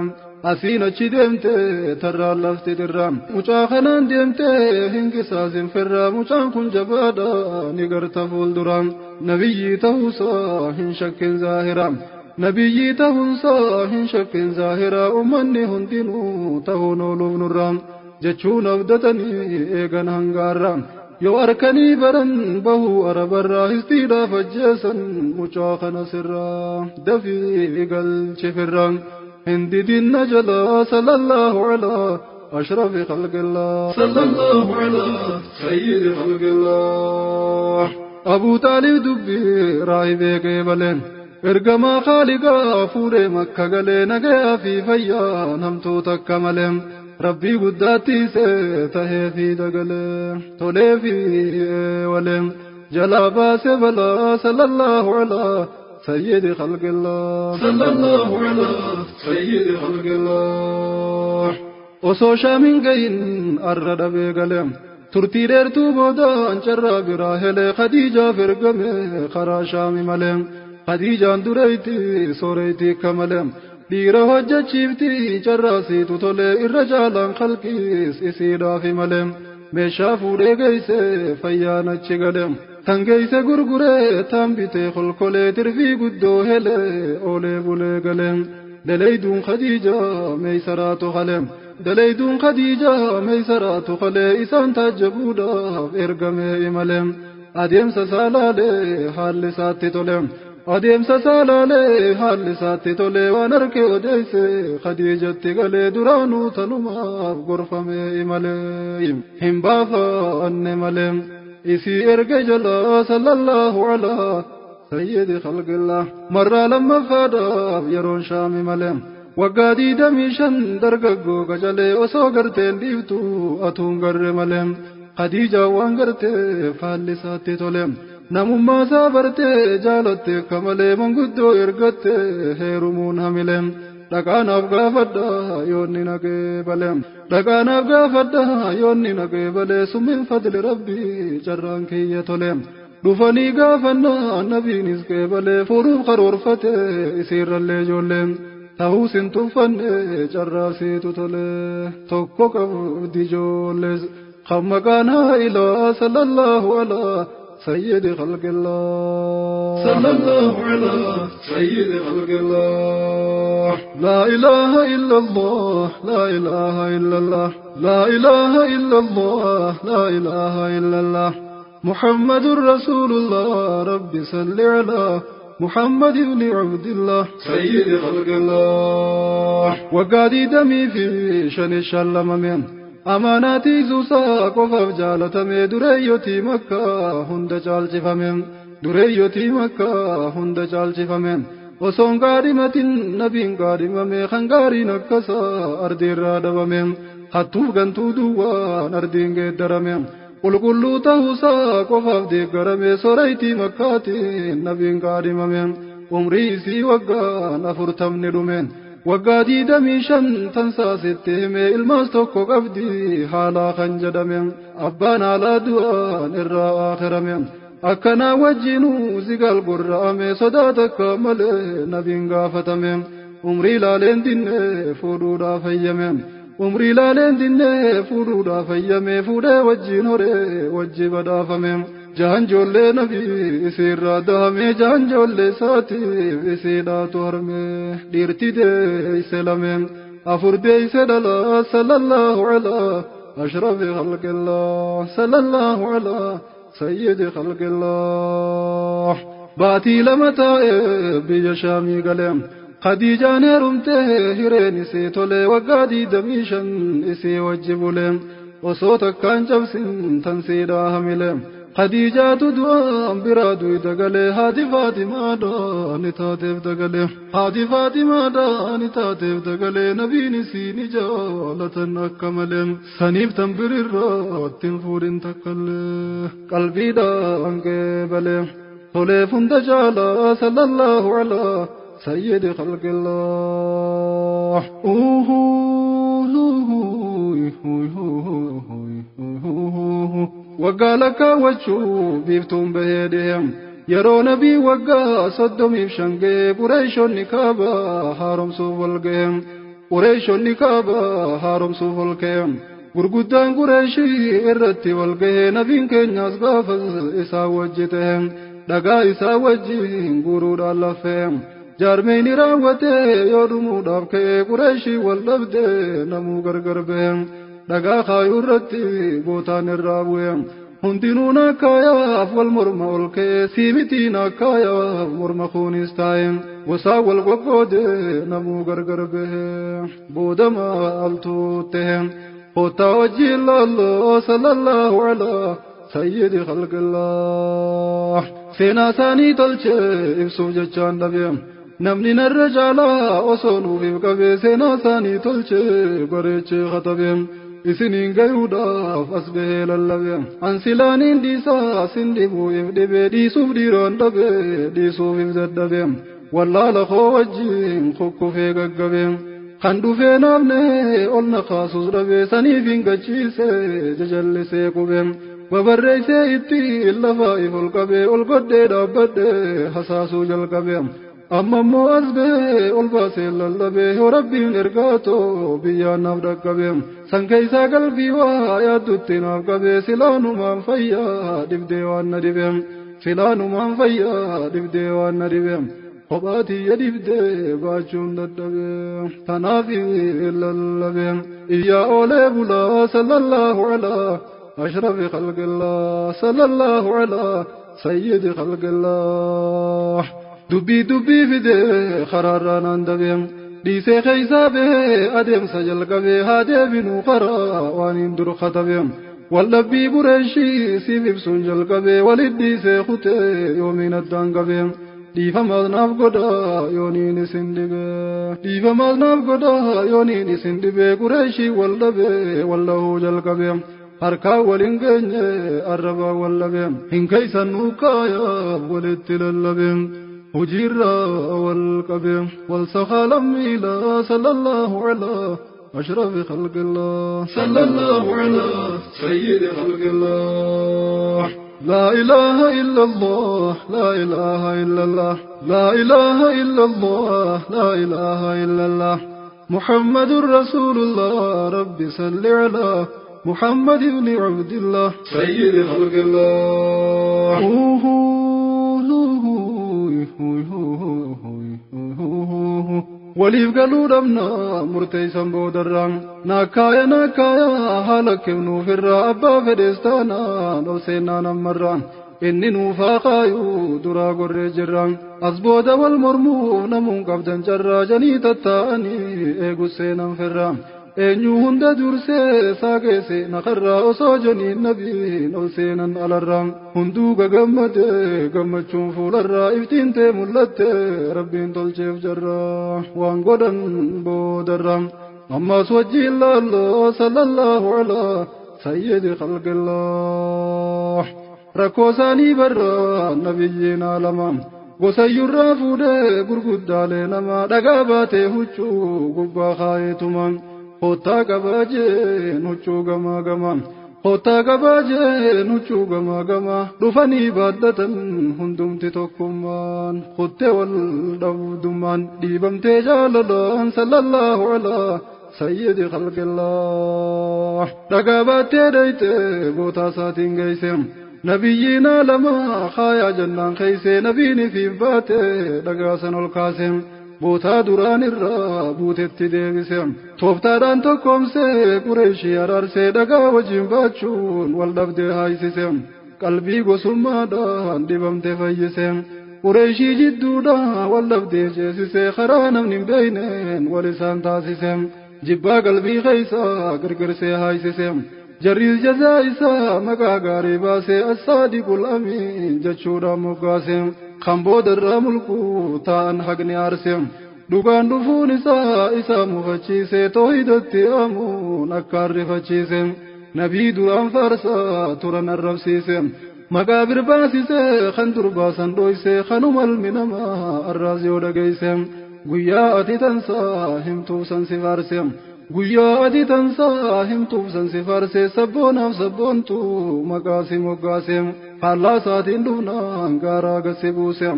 B: asiin achi deemte tarraan lafti dirra mucaa kanaan deemte hinqisaasin firra mucaan kun jabaadha ni garta fuuldura nabiyyi ta'uusaa hin shakkin zaahira nabiyyi ta'uunsaa hin shakkin zaahira ummanni hundinuu ta'uun ooluuf nurra jechuun abdatanii eegan hangaarra yoo arkanii baran bahuu arabarraa histiidhaaf ajjeesan mucaa kana sirraa dafii galchi firra هندي النجلا صلى الله على أشرف خلق الله
C: صلى الله على سيد خلق الله
B: أبو طالب دبي راهبي قبلين إرقما خالقا فوري مكة قلين قيا في فيا نمتو تكملين ربي قداتي سيته في دقلين تولي في ولين جلا باس بلا صلى الله على سيد خلق الله
C: صلى الله على سيد خلق الله
B: osoo shaamiin gahin arra dhabee gale turtii dheertuu boodaan carraa biraa helee Khadiijaaf ergame karaa shaami malee Khadiijaan dureeyti sooreyti akka malee dhiira hojjechiifti carraa siitu tolee irra caalaan khalqiis isiidhaafi malee meeshaa fuudhee geeyse fayyaan achi gale tan geeyse gurguree tan bitee kolkolee tirfii guddoo helee oolee bulee gale leleyduun Khadiijaa meeysaraatu hale Dalayduun Khadiijaa Meeysaraatu qalee isaan taajjabuudhaaf ergamee imale. Adeemsa saalaalee haalli isaatti tole. Adeemsa saalaalee haalli isaatti tole waan arge odeesse Khadiijatti galee duraanuu tanumaaf gorfamee imale. Hin baafanne malee. Isii erge jalaa sallallahu alaa sayyidi khalqillah. Marraa lammaffaadhaaf yeroon shaami malee. Waggaa 25 dargaggoo qacalee osoo garteen dhiiftu atuun garre malee. Khadiijaa waan gartee haalli isaatti tole. Namummaa isaa bartee jaalatte akka malee manguddoo ergatte heerumuun hamile. Dhaqaanaaf gaafadha yoonni naqee bale. Dhaqaanaaf gaafadha yoonni naqee bale summin fadli rabbii carraan kiyya tole. Dhufanii gaafannaa nabiinis qeebalee furuuf karoorfate isiirrallee ijoollee. Ta'uus hin tuffanne carraasiitu tole. Tokko qabdi ijoollees. Kan maqaan haa'ilaa sallallahu alaa سيد خلق الله.
C: صلى الله على سيد خلق الله.
B: لا إله إلا الله لا إله إلا الله لا إله إلا الله لا إله إلا الله محمد رسول الله. رب صل على محمد بن عبد الله
C: سيد خلق الله.
B: وقادي دمي في شن الشلممين amaanaatii zuusaa qofaaf jaalatame dureeyyotii makkaa hunda caalchifame. Dureeyyotii makkaa hunda caalchifame. Osoon gaadhimatin nabiin gaadhimame kan gaariin akkasaa ardiirraa dhabame. Hattuuf gantuu duwwaan ardiin geeddarame. Qulqulluu ta'uusaa qofaaf deeggarame sooraytii makkaatiin nabiin gaadhimame. Umrii isii waggaan 40 dhumeen. Waggaa 25 tansaasitti hime ilmaas tokko qabdi haalaa kan jedhame. Abbaan haalaa du'aan irraa aakhirame. Akkanaa wajjinuu zigaal gurra'ame sodaa takka malee nabiin gaafatame. Umrii laaleen dinnee fuudhuudhaaf hayyame. Umrii laaleen dinnee fuudhuudhaaf hayyame fuudhee wajjin horee wajji badhaafame. Jahan ijoollee nabii isiirraa dahame jahan ijoollee isaatiif isiidhaatu harme. Dhiirti deeyse lame afur deeyse dhala sallallahu alaa ashrafi khalqillah sallallahu alaa sayyidi khalqillah. Baatii 2 taa'ee biyya shaamii gale. Khadiijaan heerumtee hireen isii tole waggaa 25 isii wajji bule. Osoo takkaan cabsin tansiidhaa hamile. Khadiijaatu du'aan biraa du'i dagalee haati Faatimaadhaan taateef dagalee. Haati Faatimaadhaan taateef dagalee nabiin isii ni jaalatan akka malee. Saniif tan birirraa ittiin fuudhin takkallee qalbiidhaan qeebalee. Toleef hunda caalaa sallallahu alaa sayyidi khalqillah. Waggaa lakkaawwachuu biiftuun bahee dhihe. Yeroo nabii waggaa 35 ga'e Qureeshonni kaabaa haaromsuuf wal ga'e. Qureeshonni kaabaa haaromsuuf wal ga'e. Gurguddaan Qureeshii irratti wal ga'e nabiin keenyaas gaafas isaa wajji ta'e. Dhagaa isaa wajjin guuruudhaan laffee. Jaarmeyni raawwatee yoo dhumuudhaaf ka'e Qureeshii wal dhabdee namuu gargar ba'e. Dhagaa kaayuu irratti gootaan irraa bu'e. Hundinuu nakkaayaaf wal morma ol ka'e siimitii nakkaayaaf morma kunis taa'e. Gosaa wal qoqqoodee namuu gargar bahe. Booda maaltu ta'e. Kottaa wajjin laalloo sallallahu alaa sayyidi khalqillah. Seenaa isaanii tolchee ibsuuf jechaan dhabe. Namni narra caalaa osoo nuuf qabee seenaa isaanii tolchee bareechee katabe. Isiniin gayuudhaaf as bahee lallabe. Ansilaaniin dhiisaa sin dhibuuf dhibee dhiisuuf dhiiraan dhabe dhiisuuf if dadhabe. Wallaala koo wajjin kukkufee gaggabe. Kan dhufee naafne ol na kaasus dhabe saniif hin gachiise jajallisee qube. Babarreessee itti lafaa if ol qabee ol godhee dhaabbadhee hasaasuu jalqabe. Amma immoo as bahee ol baasee lallabee yoo rabbiin ergaatoo biyyaan naaf dhaqqabe. San keessaa qalbii waa yaaddutti naaf qabee silaanumaan fayyaa dhibdee waan na dhibe. Silaanumaan fayyaa dhibdee waan na dhibe. Kophaa yadibdee baachuun dadhabee tanaaf lallabee iyyaa oolee bulaa sallallahu alaa ashrafi khalqillah sallallahu alaa sayyidi khalqillah. Dubbii dubbii fidee karaarraa naan dabee dhiisee keeysaa bahee adeemsa jalqabee haa deebinuu karaa waan hin dur katabee. Wallabbii Qureeshii siif ibsuun jalqabee walit dhiisee kutee yoomiin addaan qabee. Dhiifamaas naaf godhaa yooniin isin dhibee dhiifamaas naaf godhaa yooniin isin dhibee Qureeshii wal dhabee wallahuu jalqabee harkaan waliin geenye arrabaa wal dhabee hin keeysan nuukaayaaf walitti lallabee hojiirraa wal qabee wal sakaalan miilaa sallallahu alaa أشرف خلق الله
C: صلى الله على سيد خلق الله.
B: لا إله إلا الله لا إله إلا الله لا إله إلا الله لا إله إلا الله محمد رسول الله رب صل على محمد بن عبد الله
C: سيد خلق الله.
B: Waliif galuu dhabnaa murteessan boodarraa naakkaaya naakkaaya haala kennuufirraa abbaa fedhees taanaan ol seennaan ammarraa inni nuufaa kaayuu duraa gorree jirra as booda wal mormuuf namuun qabdan carraa janii tattaa'anii eegus seenan firraa eenyu hunda dursee saageesse naqarraa osoo janiin nabiin ol seenan alarraa hunduu gagammadee gammachuun fuularraa iftiin tee mul'atte rabbiin tolcheef jarraa waan godhan boodarraa ammas wajjiin laalloo sallallahu alaa sayyidi khalqillah. Rakkoo isaanii barraa nabiyyiin alamaa gosayyurraa fuudhee gurguddaalee namaa dhagaa baatee huccuu gubbaa kaayetumaa Kottaa gabaajeen huccuu gamaa gamaa kottaa gabaajeen huccuu gamaa gamaa dhufanii baaddatan hundumti tokkummaan kuttee wal dhabdummaan dhiibamtee jaalalaan sallallahu alaa sayyidi khalqillah. Dhagaa baattee daytee gootaa isaatiin geesse nabiyyiin alamaa kaayaa jannaan keeyse nabiin ifiif baatee dhagaa san ol kaase. Bootaa duraan irraa buutetti deebise tooftaadhaan tokkoomsee Qureeshii araarsee dhagaa wajjin baachuun wal dhabdee haayisise qalbii gosummaadhaan dhibamte fayyise Qureeshii jidduudhaan wal dhabdee ceesise karaa namni hin beeyneen wal isaan taasise jibbaa qalbii keeysaa girgirsee haayisise jarriis jazaa isaa maqaa gaarii baasee assaadiqul amiin jechuudhaan moggaase. Kan boodarraa mulquu ta'an haqni aarse dhugaan dhufuun isaa isa mufachiise toohidatti amuun akka arrifachiise nabii duraan faarsaa turan arrabsiise maqaa birbaasise kan durbaasan dhoyse kanuma ilmi namaa arraas yoo dhageeyse guyyaa ati tansaa himtuuf san si faarse guyyaa ati tansaa himtuuf san si faarse sabboonaaf sabboontuu maqaa si moggaase. Faallaa isaatiin dhufnaan gaaraa gasi buuse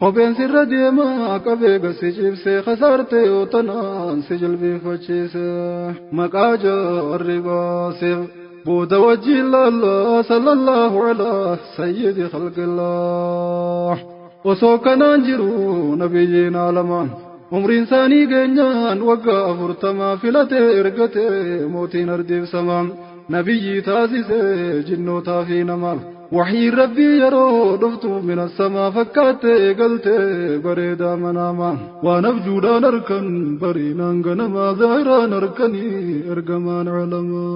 B: kopheen sirra deemaa qabee gasi ciibse kasaarte yoo tanaan si jilbiinfachiise maqaa jaarri baaseef booda wajjiin laallaa sallallahu alaa sayyidi khalqillah. Osoo kanaan jiru nabiyyiin alamaa umriin isaanii geenyaan waggaa 40 filatee ergatee mootiin ardiif samaa nabiyyii taasise jinnootaa fi namaaf. وحي ربي يرو دفتو من السما فكات قلت بريدا مناما ونفجودا نركن برينا غنما ظاهرا نركني ارجمان علما.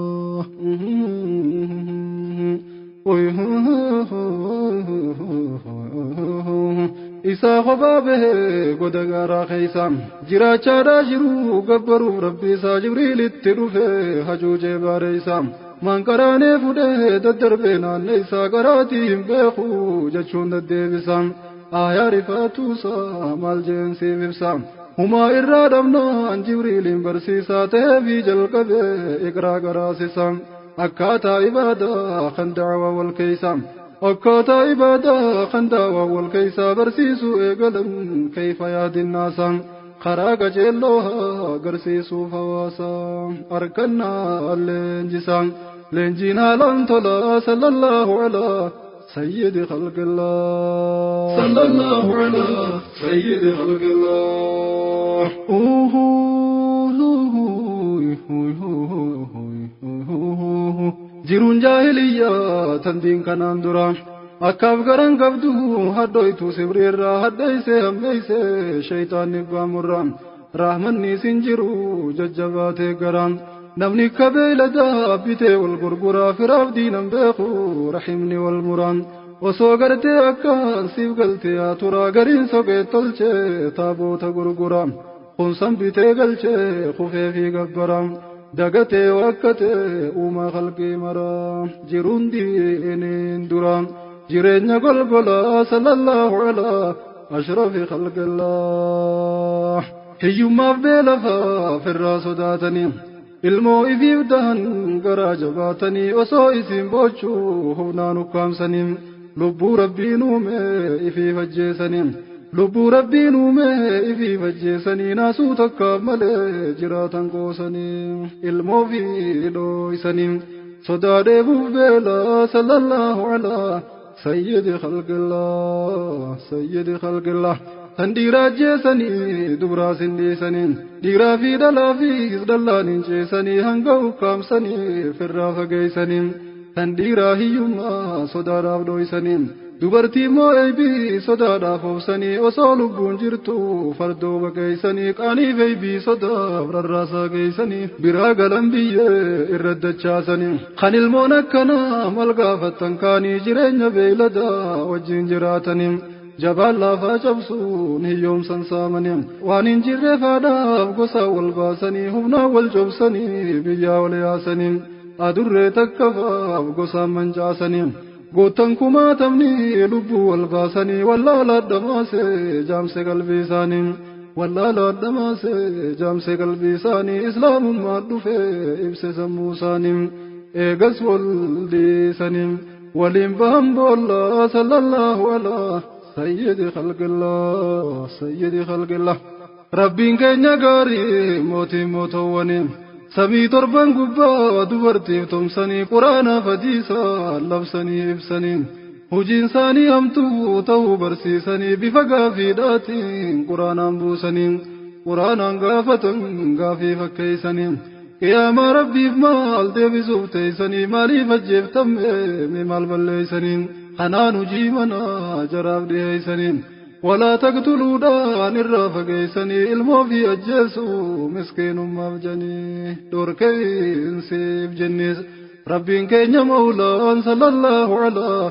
B: Isaa kophaa bahee goda gaaraa keessa jiraachaadhaa jiru gabbaruuf rabbi isaa Jibriilitti dhufe hacuucee baare isaa manqaraanee fudhee daddarbee naannee isaa garaatii hin beeku jechuun deddeebisa. Aayaa rifaatuusaa maal jeen siif ibsa. Humaa irraa dhabnaan Jibriiliin barsiisaa ta'eefii jalqabee iqraa garaasisa. Akkaataa ibaadaa kan da'awaa wal keessa. Akkaataa ibaadaa kan da'awaa wal keessa barsiisuu eegalan kayfa yaadinnaasa. Karaa qajeelloo agarsiisuuf hawaasa. Harkannaa leenjisa. Leenjiin haalaan tola sallallahu alaa سيد خلق الله
C: صلى الله على سيد خلق الله.
B: Jiruun jaahiliyyaa tan diin kanaan dura akkaaf garan qabdu hadhoytu sibriirraa hadheeyse hammeeyse shayxaanni gaamurraa rahmanni isin jiru jajjabaatee garaan namni akka beeyladaa bitee wal gurguraa firaaf diinan beeku rahimni wal muraan osoo gartee akkaan siif galtee haa turaa gariin soqee tolchee taaboota gurguraa kunsan bitee galchee kufee fi gabbaraa dagatee wakkatee uumaa khalqii maraa jiruun diiniin dura jireenya golgolaa sallallahu alaa ashrafi khalqillah. Hiyyummaaf beelafaa firraa sodaatanii ilmoo ifiif dahan garaa jabaatanii osoo isin boochuu humnaan ukkaamsanii lubbuu rabbiin uume ifiif ajjeesanii lubbuu rabbiin uume ifiif ajjeesanii naasuu takkaaf malee jiraatan qoosanii ilmoo fi dhooysanii sodaa dheebuuf beelaa sallallahu alaa sayyidi khalqillah sayyidi khalqillah. Tan dhiiraa ajjeesanii dubraa sin dhiisanii dhiiraa fi dhalaa fi dallaan hin ceesanii hanga ukkaamsanii firraa fageeysanii tan dhiiraa hiyyummaa sodaadhaaf dhooysanii dubartii immoo eeybii sodaadhaaf obsanii osoo lubbuun jirtu fardoo baqeeysanii qaaniif eeybii sodaaf rarraasaa geeysanii biraa galan biyyee irra dachaasanii kan ilmoon akkanaa mal gaafattan kaanii jireenya beeyladaa wajjin jiraatanii jabaan laafaa cabsuun hiyyoomsan saamanii waan hin jirre faadhaaf gosa wal baasanii humnaan wal cobsanii biyyaa wal yaasanii adurree takkafaaf gosaan mancaasanii goottan kumaatamni lubbuu wal baasanii wallaala addamaasee jaamse qalbii isaanii wallaala addamaasee jaamse qalbii isaanii islaamummaa dhufee ibse sammuu isaanii eegas wal dhiisanii waliin bahan boollaa sallallahu alaa سيد خلق الله سيد خلق الله. ربين keenya gaarii mootii mootowwanii samii torban gubbaa dubartiif tumsanii quraana fadiisaa labsanii ibsanii hojiin isaanii hamtuu ta'uu barsiisanii bifa gaafiidhaatiin quraanaan buusanii quraanaan gaafatan gaafii fakkeeysanii qiyaamaa rabbiif maal deebisuuf teeysanii maaliif ajjeeftamme mee maal balleeysanii kanaan hojii manaa jaraaf dhiheeysanii walaa taqtuluudhaan irraa fageeysanii ilmoo fi ajjeesuu miskiinummaaf janii dhorkeensiif jennis rabbiin keenya mawlaan sallallahu alaa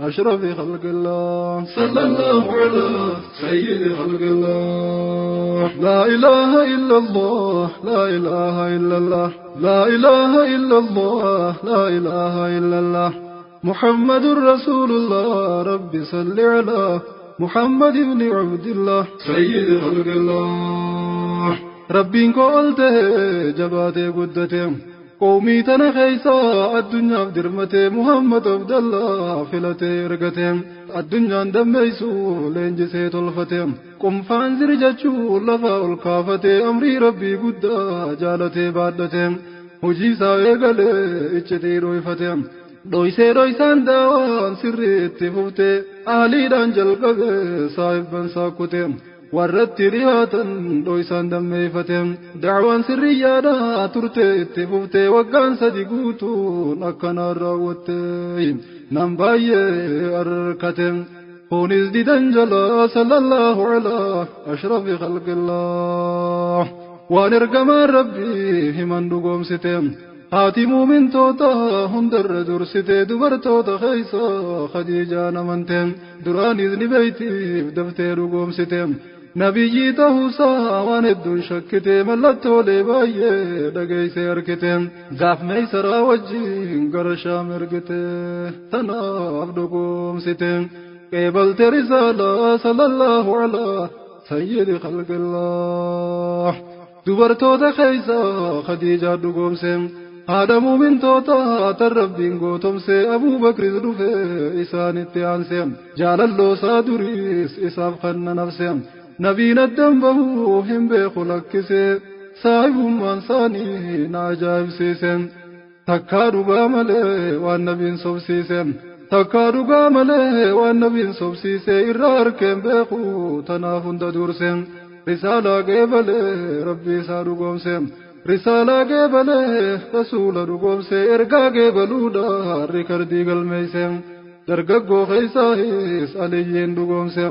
B: ashrafi khalqillah
C: sallallahu alaa sayyidi khalqillah.
B: Laa ilaaha illallah laa ilaaha illallah laa ilaaha illallah laa ilaaha illallah محمد رسول الله رب صل على محمد بن عبد الله
C: سيد خلق الله.
B: ربين قولته جباته قدته قومي تنخيسا الدنيا بدرمته محمد عبد الله فلته رقته الدنيا دميسو لينجسي تلفته قم فانزر جچو لفا الكافته أمري ربي قدا جالته بادته hojii eegale iccitii dhooyfate dhoysee dhoysaan daawaan sirriitti fufte aaliidhaan jalqabe saahibban saakkute warratti dhihaatan dhoysaan dammeeyfate dacwaan sirriyyaadhaa turte itti fufte waggaan sadi guutuun akkanaan raawwatte nam baay'ee arkate kunis didan jalaa sallallahu alaa ashrafi khalqillah waan ergamaan rabbii himan dhugoomsite haati muumintoota hundarra dursite dubartoota keeysa khadiijaan amante duraanis ni beeytiif daftee dhugoomsite nabiyyii ta'uusaa waan hedduun shakkite mallattoolee baay'ee dhageeyse argite gaaf meeysaraa wajjiin gara shaam ergite tanaaf dhugoomsite qeebalte risaalaa sallallahu alaa sayyidi khalqillah dubartoota keeysa khadiijaa dhugoomse haadha muumintoota tan rabbiin gootomse abuubakris dhufe isaanitti aanse jaalalloosaa duriis isaaf kanna nafse nabiin addan bahuu hin beeku lakkise saahibummaan isaanii na ajaa'ibsiise takkaa dhugaa malee waan nabiin sobsiise Takkaa dhugaa malee waan nabiin sobsiisee irraa harkeen beeku tanaaf hunda durse. Risaalaa geebalee rabbii isaa dhugoomse. Risaalaa geebalee rasuula dhugoomse ergaa geebaluudha rikardii galmeeyse. Dargaggoo keessaayis Aliyyiin dhugoomse.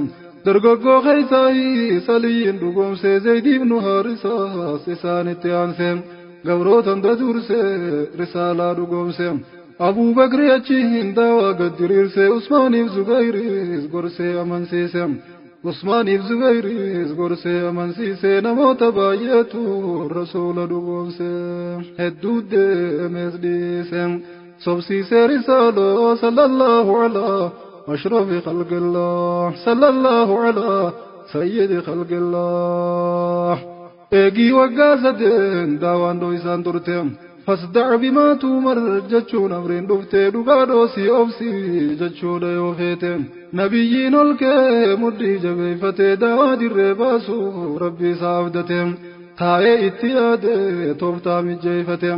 B: Dargaggoo keessaayis Aliyyiin dhugoomse Zayd ibnu Haarisaas isaanitti aanse. Gabroota hunda durse risaalaa dhugoomse. Abuu Bakri achiin daawaa gad diriirse Usmaaniif Zubayris gorsee amansiise. Usmaaniif Zubayris gorsee amansiise namoota baay'eetu rasuula dhugoomse. Hedduu deemees dhiise. Sobsiise risaalaa sallallahu alaa ashrafi khalqillah sallallahu alaa sayyidi khalqillah. Eegii waggaa sadeen daawaan dho'isaan turte. Fasdac bimaa tuumar jechuun amriin dhufte dhugaa dhoosii obsii jechuudha yoo feete. Nabiyyiin ol kee mudhii jabeeffatee daawaa dirree baasuu rabbi isaa abdate. Taa'ee itti yaade tooftaa mijeeffate.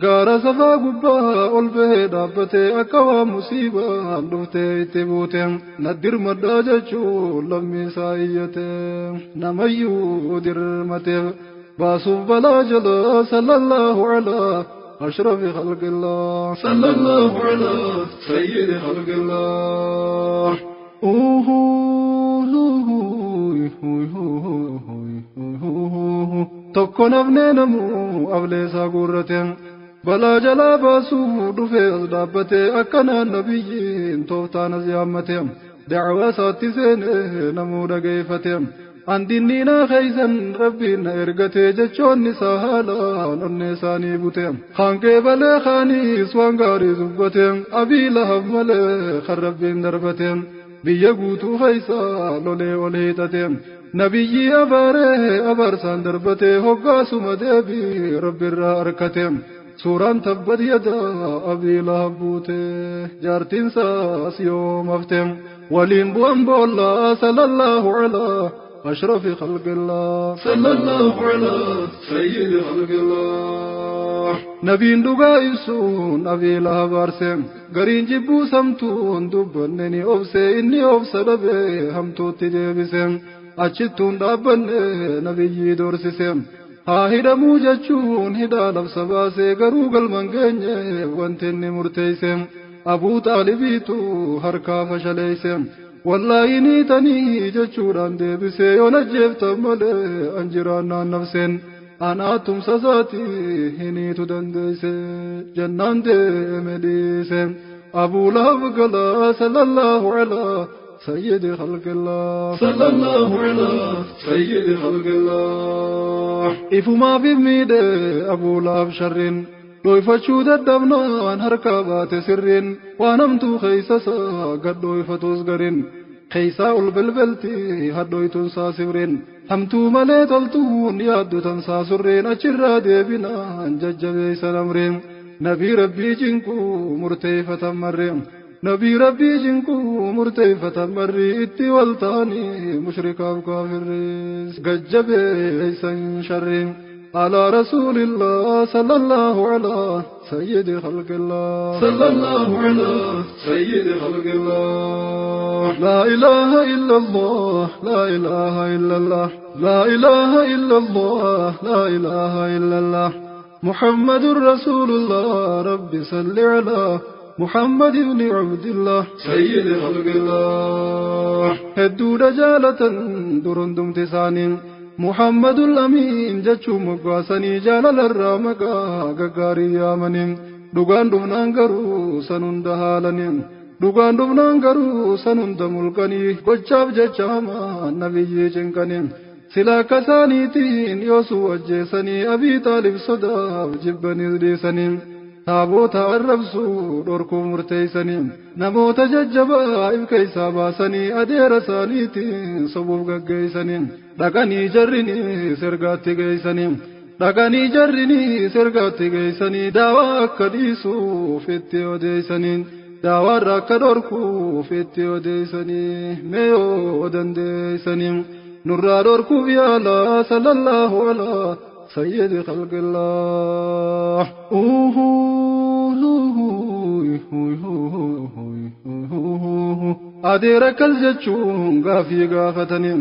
B: Gaara safaa gubbaa ol bahee dhaabbatee akka waan musiibaan dhuftee itti buute. Naddirmadhaa jechuun lammii isaa iyyate. Namayyuu dirmateef. baasuuf balaa jala sallallahu alaa ashrafi khalqillah
C: sallallahu alaa sayyidi khalqillah.
B: Tokko nafnee namuu ableesaa guurrate. Balaa jalaa baasuuf dhufee as dhaabbatee akkanaan nabiyyiin tooftaan as yaammate. Dacwaa isaatti seenee namuu dhageeffate. Andinniinaa keeysan rabbiin na ergatee jechoonni isaa haalaan onnee isaanii bute. Kaan qeebalee kaaniis waan gaarii dubbate. Abii Lahab malee kan rabbiin darbate. Biyya guutuu keeysaa lolee ol hiixate. Nabiyyii abaaree abaarsaan darbate hoggaasuma deebii rabbiirraa arkate. Suuraan tabbat yadaa Abii Lahab buute. Jaartiin isaas yoom hafte. Waliin bu'an boollaa sallallahu alaa أشرف خلق الله
C: صلى الله على سيد خلق الله.
B: Nabiin dhugaa ibsuun Abii Lahab aarse. Gariin jibbuu samtuun dubbanne ni obse inni obsa dhabee hamtuutti deebise. Achittuun dhaabbanne nabiyyii doorsise. Haa hidhamuu jechuun hidhaa labsa baase garuu galman geenye wanti inni murteeyse. Abuu Xaalibiitu harkaa fashaleeyse. Wallaahi ni tanii jechuudhaan deebisee yoon ajjeeftan malee an jiraannaan nafseen anaa tumsa isaatii hiniitu dandeeyse jennaan deeme dhiise. Abuu Lahab galaa sallallahu alaa sayyidi khalqillah
C: sallallahu alaa sayyidi khalqillah.
B: Ifumaaf miidhe Abuu Lahab sharriin dhoyfachuu dadhabnaan harkaa baate sirriin waan hamtuu keeysa isaa gad dhoyfatus gariin keeysaa ol belbelti hadhoytuun saa sibriin hamtuu malee toltuun yaaddu tan saa surriin achirraa deebinaan jajjabeeysan amriin nabii rabbii cinquu murteeffatan marreen nabii rabbii cinquu murteeffatan marrii itti wal ta'anii mushrikaaf kaafirris gajjabeeysan sharriin. على رسول الله صلى الله على سيد خلق الله
C: صلى الله على سيد خلق الله.
B: لا إله إلا الله لا إله إلا الله لا إله إلا الله لا إله إلا الله محمد رسول الله رب صل على محمد بن عبد الله
C: سيد خلق الله.
B: هدو رجالة درندم تسانين محمد الأمين جتشو مقاسني جالل الرامقا غغاري يامنين dhugaan dhufnaan garuu san hunda haalaniin dhugaan dhufnaan garuu san hunda mulqanii gochaaf jecha hamaa nabiyyii cinqaniin sila akka isaaniitiin yoosuu ajjeesanii Abii Xaalib sodaaf jibbaniis dhiisanii taaboota arrabsuu dhorkuu murteeysanii namoota jajjabaa if keeysaa baasanii adeera isaaniitiin sobuuf gaggeeysanii dhaqanii jarrinii ergaatti geeysanii dhaqanii jarrinii ergaatti geeysanii daawaa akka dhiisuuf itti odeeysanii daawaarra akka dhorkuuf itti odeeysanii mee yoo dandeeysanii nurraa dhorkuuf yaalaa sallallahu alaa sayyidi khalqillah. Adeera akkas jechuun gaafii gaafatanii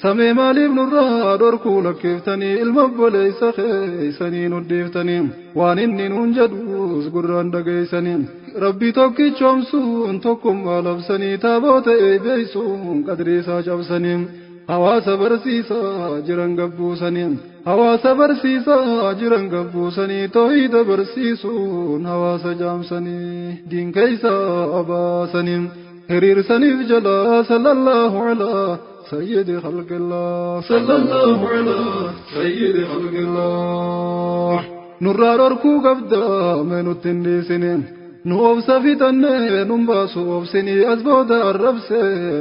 B: samee maaliif nurraa dhorkuu lakkeeftanii ilma obboleessa keessanii nu dhiiftanii waan inni nuun jedhus gurraan dhageessanii rabbii tokkichoomsuun tokkummaa labsanii taaboota eebeessuun qadrii isaa cabsanii hawaasa barsiisaa jiran gabbuusanii hawaasa barsiisaa jiran gabbuusanii toohida barsiisuun hawaasa jaamsanii diin keeysaa baasanii hiriirsaniif jalaa sallallahu alaa سيد خلق الله
C: صلى الله على سيد خلق
B: الله نرى ركو قبدا من التنديسنين نوف سفيتن نمباسو أوفسني أزبودا الربس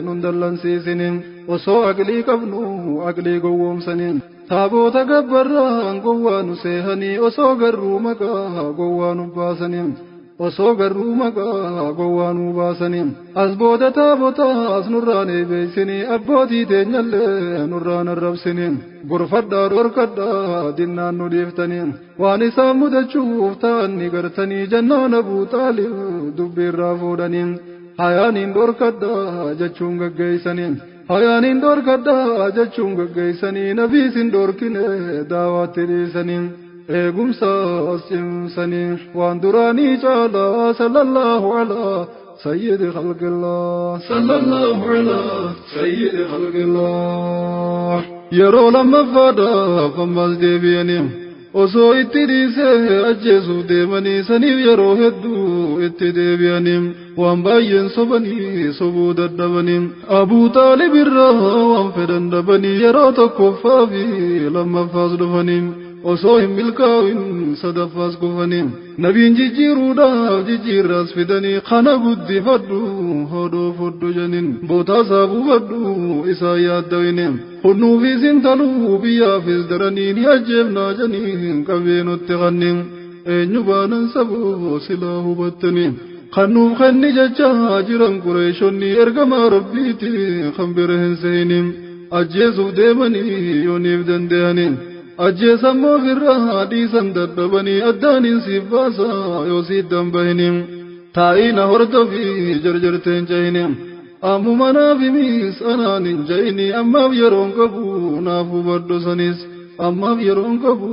B: نندلن سيسنين وصو أقلي قبنو أقلي قوم سنين تابوتا قبران قوانو سيهني وصو قرو مكا قوانو باسنين osoo garuu maqaa gowwaa nuu baasanii as booda taabotaas nurraan eebeessinii abbootii teenyallee nurraan arrabsinii gorfadhaa dhorkadhaa dinnaan nu dhiiftanii waan isaan mudachuuf ta'an ni gartanii jannaan Abuu Xaalib dubbiirraa fuudhanii hayaaniin dhorkadhaa jechuun gaggeessanii hayaaniin dhorkadhaa jechuun gaggeessanii nabiis hin dhorkine daawaatti dhiisanii. Eegumsaas cimsanii waan duraanii caalaa sallallahu alaa sayyidi khalqillah
C: sallallahu alaa sayyidi khalqillah.
B: Yeroo lammaffaadhaaf ammas deebi'anii osoo itti dhiisee ajjeesuuf deemanii saniif yeroo hedduu itti deebi'anii waan baay'een sobanii sobuu dadhabanii Abuu Xaalib irraa waan fedhan dhabanii yeroo tokkoffaa fi lammaffaas dhufanii. Osoo hin milkaa'in sadaffaas kufanii nabiin jijjiiruudhaaf jijjiirraas fidanii kana guddifadhu hodhoo fodhu janin bootaasaa buufadhu isaa yaaddawine hunnuufis hin taluu biyyaafis daranii ni ajjeefnaa janiin qabee nutti kannin eenyu baanan saboo silaa hubattanii kannuuf kanni jechaa jiran qureeshonni ergamaa rabbiiti kan bira hin seeynin ajjeesuuf deemanii yooniif danda'anii. Ajjeesammoo ofirraa dhiisan dadhabanii addaaniin siif baasaa yoo siiddan bahiniin taa'ina hordofii jarjarteen jahiniin ammuma naaf himis anaan hin jahini ammaaf yeroon qabu naaf hubadhu sanis ammaaf yeroon qabu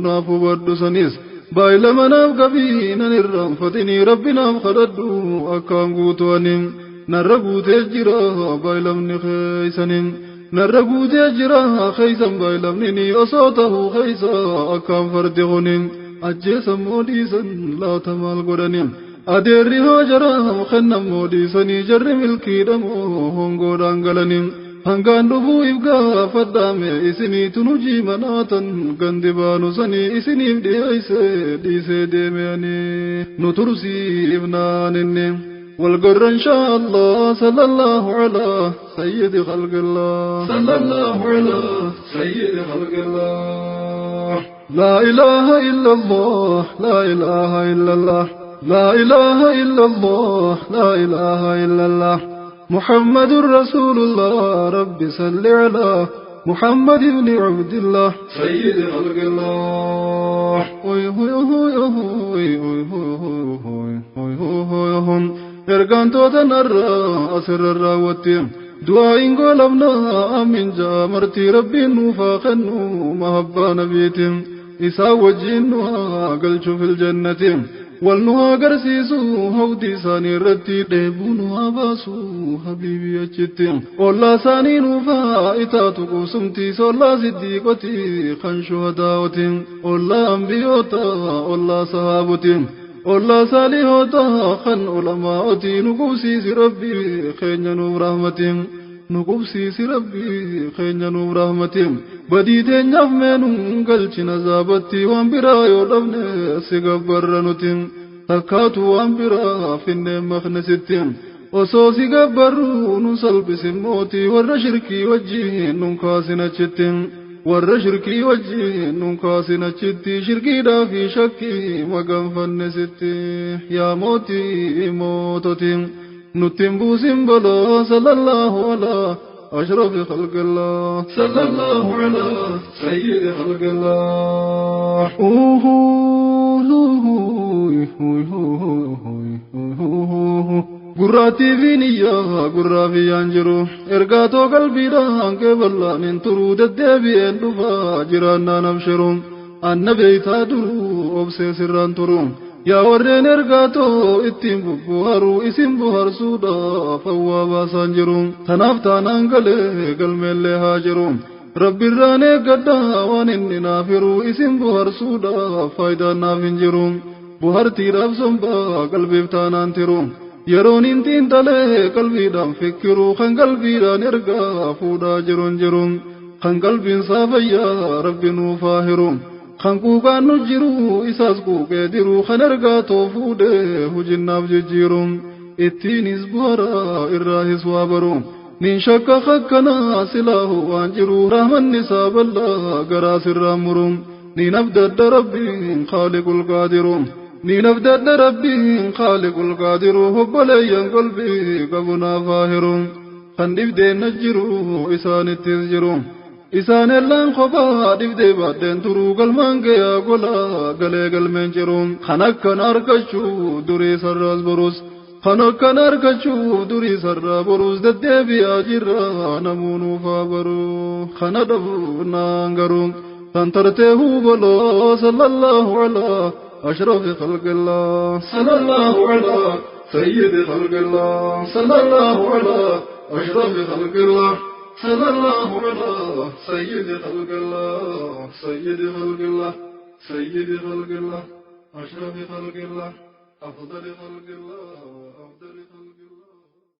B: naaf hubadhu sanis baay'ilama naaf qabii nan irraanfatinii rabbi naaf kadhadhu akkaan guutuwaniin narra guutee jira baay'ilamni keeysaniin. Narra guutee jira keeysan baay'ilamni osoo ta'uu keeysa akkaan fardi kunin ajjeesammoo dhiisan laata maal godhaniin adeerri hoo jaraaf kennammoo dhiisanii jarri milkiidhamoo hongoodhaan galaniin hangaan dhufuu if gaafadhaame isiniitu hojii manaatan gandi baanu sanii isiniif dhiyeeyse dhiisee deemeanii nu tursiif naaninni. والقر إن شاء الله صلى الله على سيد خلق الله
C: صلى الله على سيد خلق الله.
B: لا إله إلا الله لا إله إلا الله لا إله إلا الله لا إله إلا الله محمد رسول الله رب صل على محمد بن عبد الله
C: سيد خلق الله.
B: أوي هوي هوي هوي هوي هوي هوي هوي ergaantoota narraa asirra raawwatte du'aa'iin goolabnaa amiin jaa martii rabbiin nuuf haa kennu mahabbaa nabiitiin isaa wajjiin nu haa galchu fil jannati wal nu haa agarsiisu hawdii isaanii irratti dheebuu nu haa baasu habiibii achitti ollaa isaanii nuuf haa itaatu qubsumtii ollaa siddiiqoti kan shuhadaa'oti ollaa ambiyoota ollaa sahaabotiin. Ollaa saalihoota kan ulamaa'otii nu qubsiisi rabbii keenya nuuf rahmatiin nu qubsiisi rabbii keenya nuuf rahmatiin badii teenyaaf meenuun galchina zaabatti waan biraa yoo dhabne si gabbarra nuti takkaatu waan biraa finneen maknisitti osoo si gabbarru nu salphisin mootii warra shirkii wajjiin nun kaasin achitti. Warra shirkii wajjiin nun kaasin achitti shirkiidhaa fi shakkii maganfanne sitti yaa mootii moototi nutti hin buusin balaa sallallahu alaa ashrafi khalqillah
C: sallallahu alaa sayyidi khalqillah.
B: Gurraattii fi niyyaa gurraa fi yaan jiru ergaatoo qalbiidhaan qeeballaan hin turuu deddeebi'een dhufaa jiraannaan abshiru anna beeytaa duruu obsee sirraan turu yaa warreen ergaatoo ittiin bubbuharuu isin buharsuudhaaf hawwaa baasaan jiru tanaaf taanaan galee galmeellee haa jiru rabbirraan eeggadhaa waan inni naaf hiruu isin buharsuudhaaf faayidaan naaf hin jiru buhartiidhaaf sombaa qalbiif taanaan tiru yeroon hintiin talee qalbiidhaan fikiruu kan qalbiidhaan ergaa fuudhaa jiru hin jiru kan qalbiin saafayyaa rabbi nuuf haa hiru kan quuqaan nu jiru isaas quuqee diru kan ergaa too fuudhee hujinnaaf jijjiiru ittiinis bu'araa irraahis waa baru nin shakka hakkanaa silaahu waan jiru rahmanni isaa bal'aa garaa sirraa muru nin abdadda rabbiin khaaliqul qaadiru nin abdadda rabbiin khaaliqul qaadiru obboleeyyan qalbii qabu naaf haa hiru kan dhibdeen na jiru isaanittis jiru isaan ellaan kophaa dhibdee baadheen turuu galmaan gayaa golaa galee galmeen jiru kan akkan argachuu durii sarraas borus kan akkan argachuuf durii sarraa borus deddeebi'aa jirra namuu nuuf haa baruu kana dhabuunaan garuu kan tartee hubaloo sallallahu alaa أشرف خلق الله صلى الله على سيد خلق الله صلى الله على أشرف خلق الله صلى الله على سيد خلق الله سيد خلق الله سيد خلق الله أشرف خلق الله أفضل خلق الله أفضل.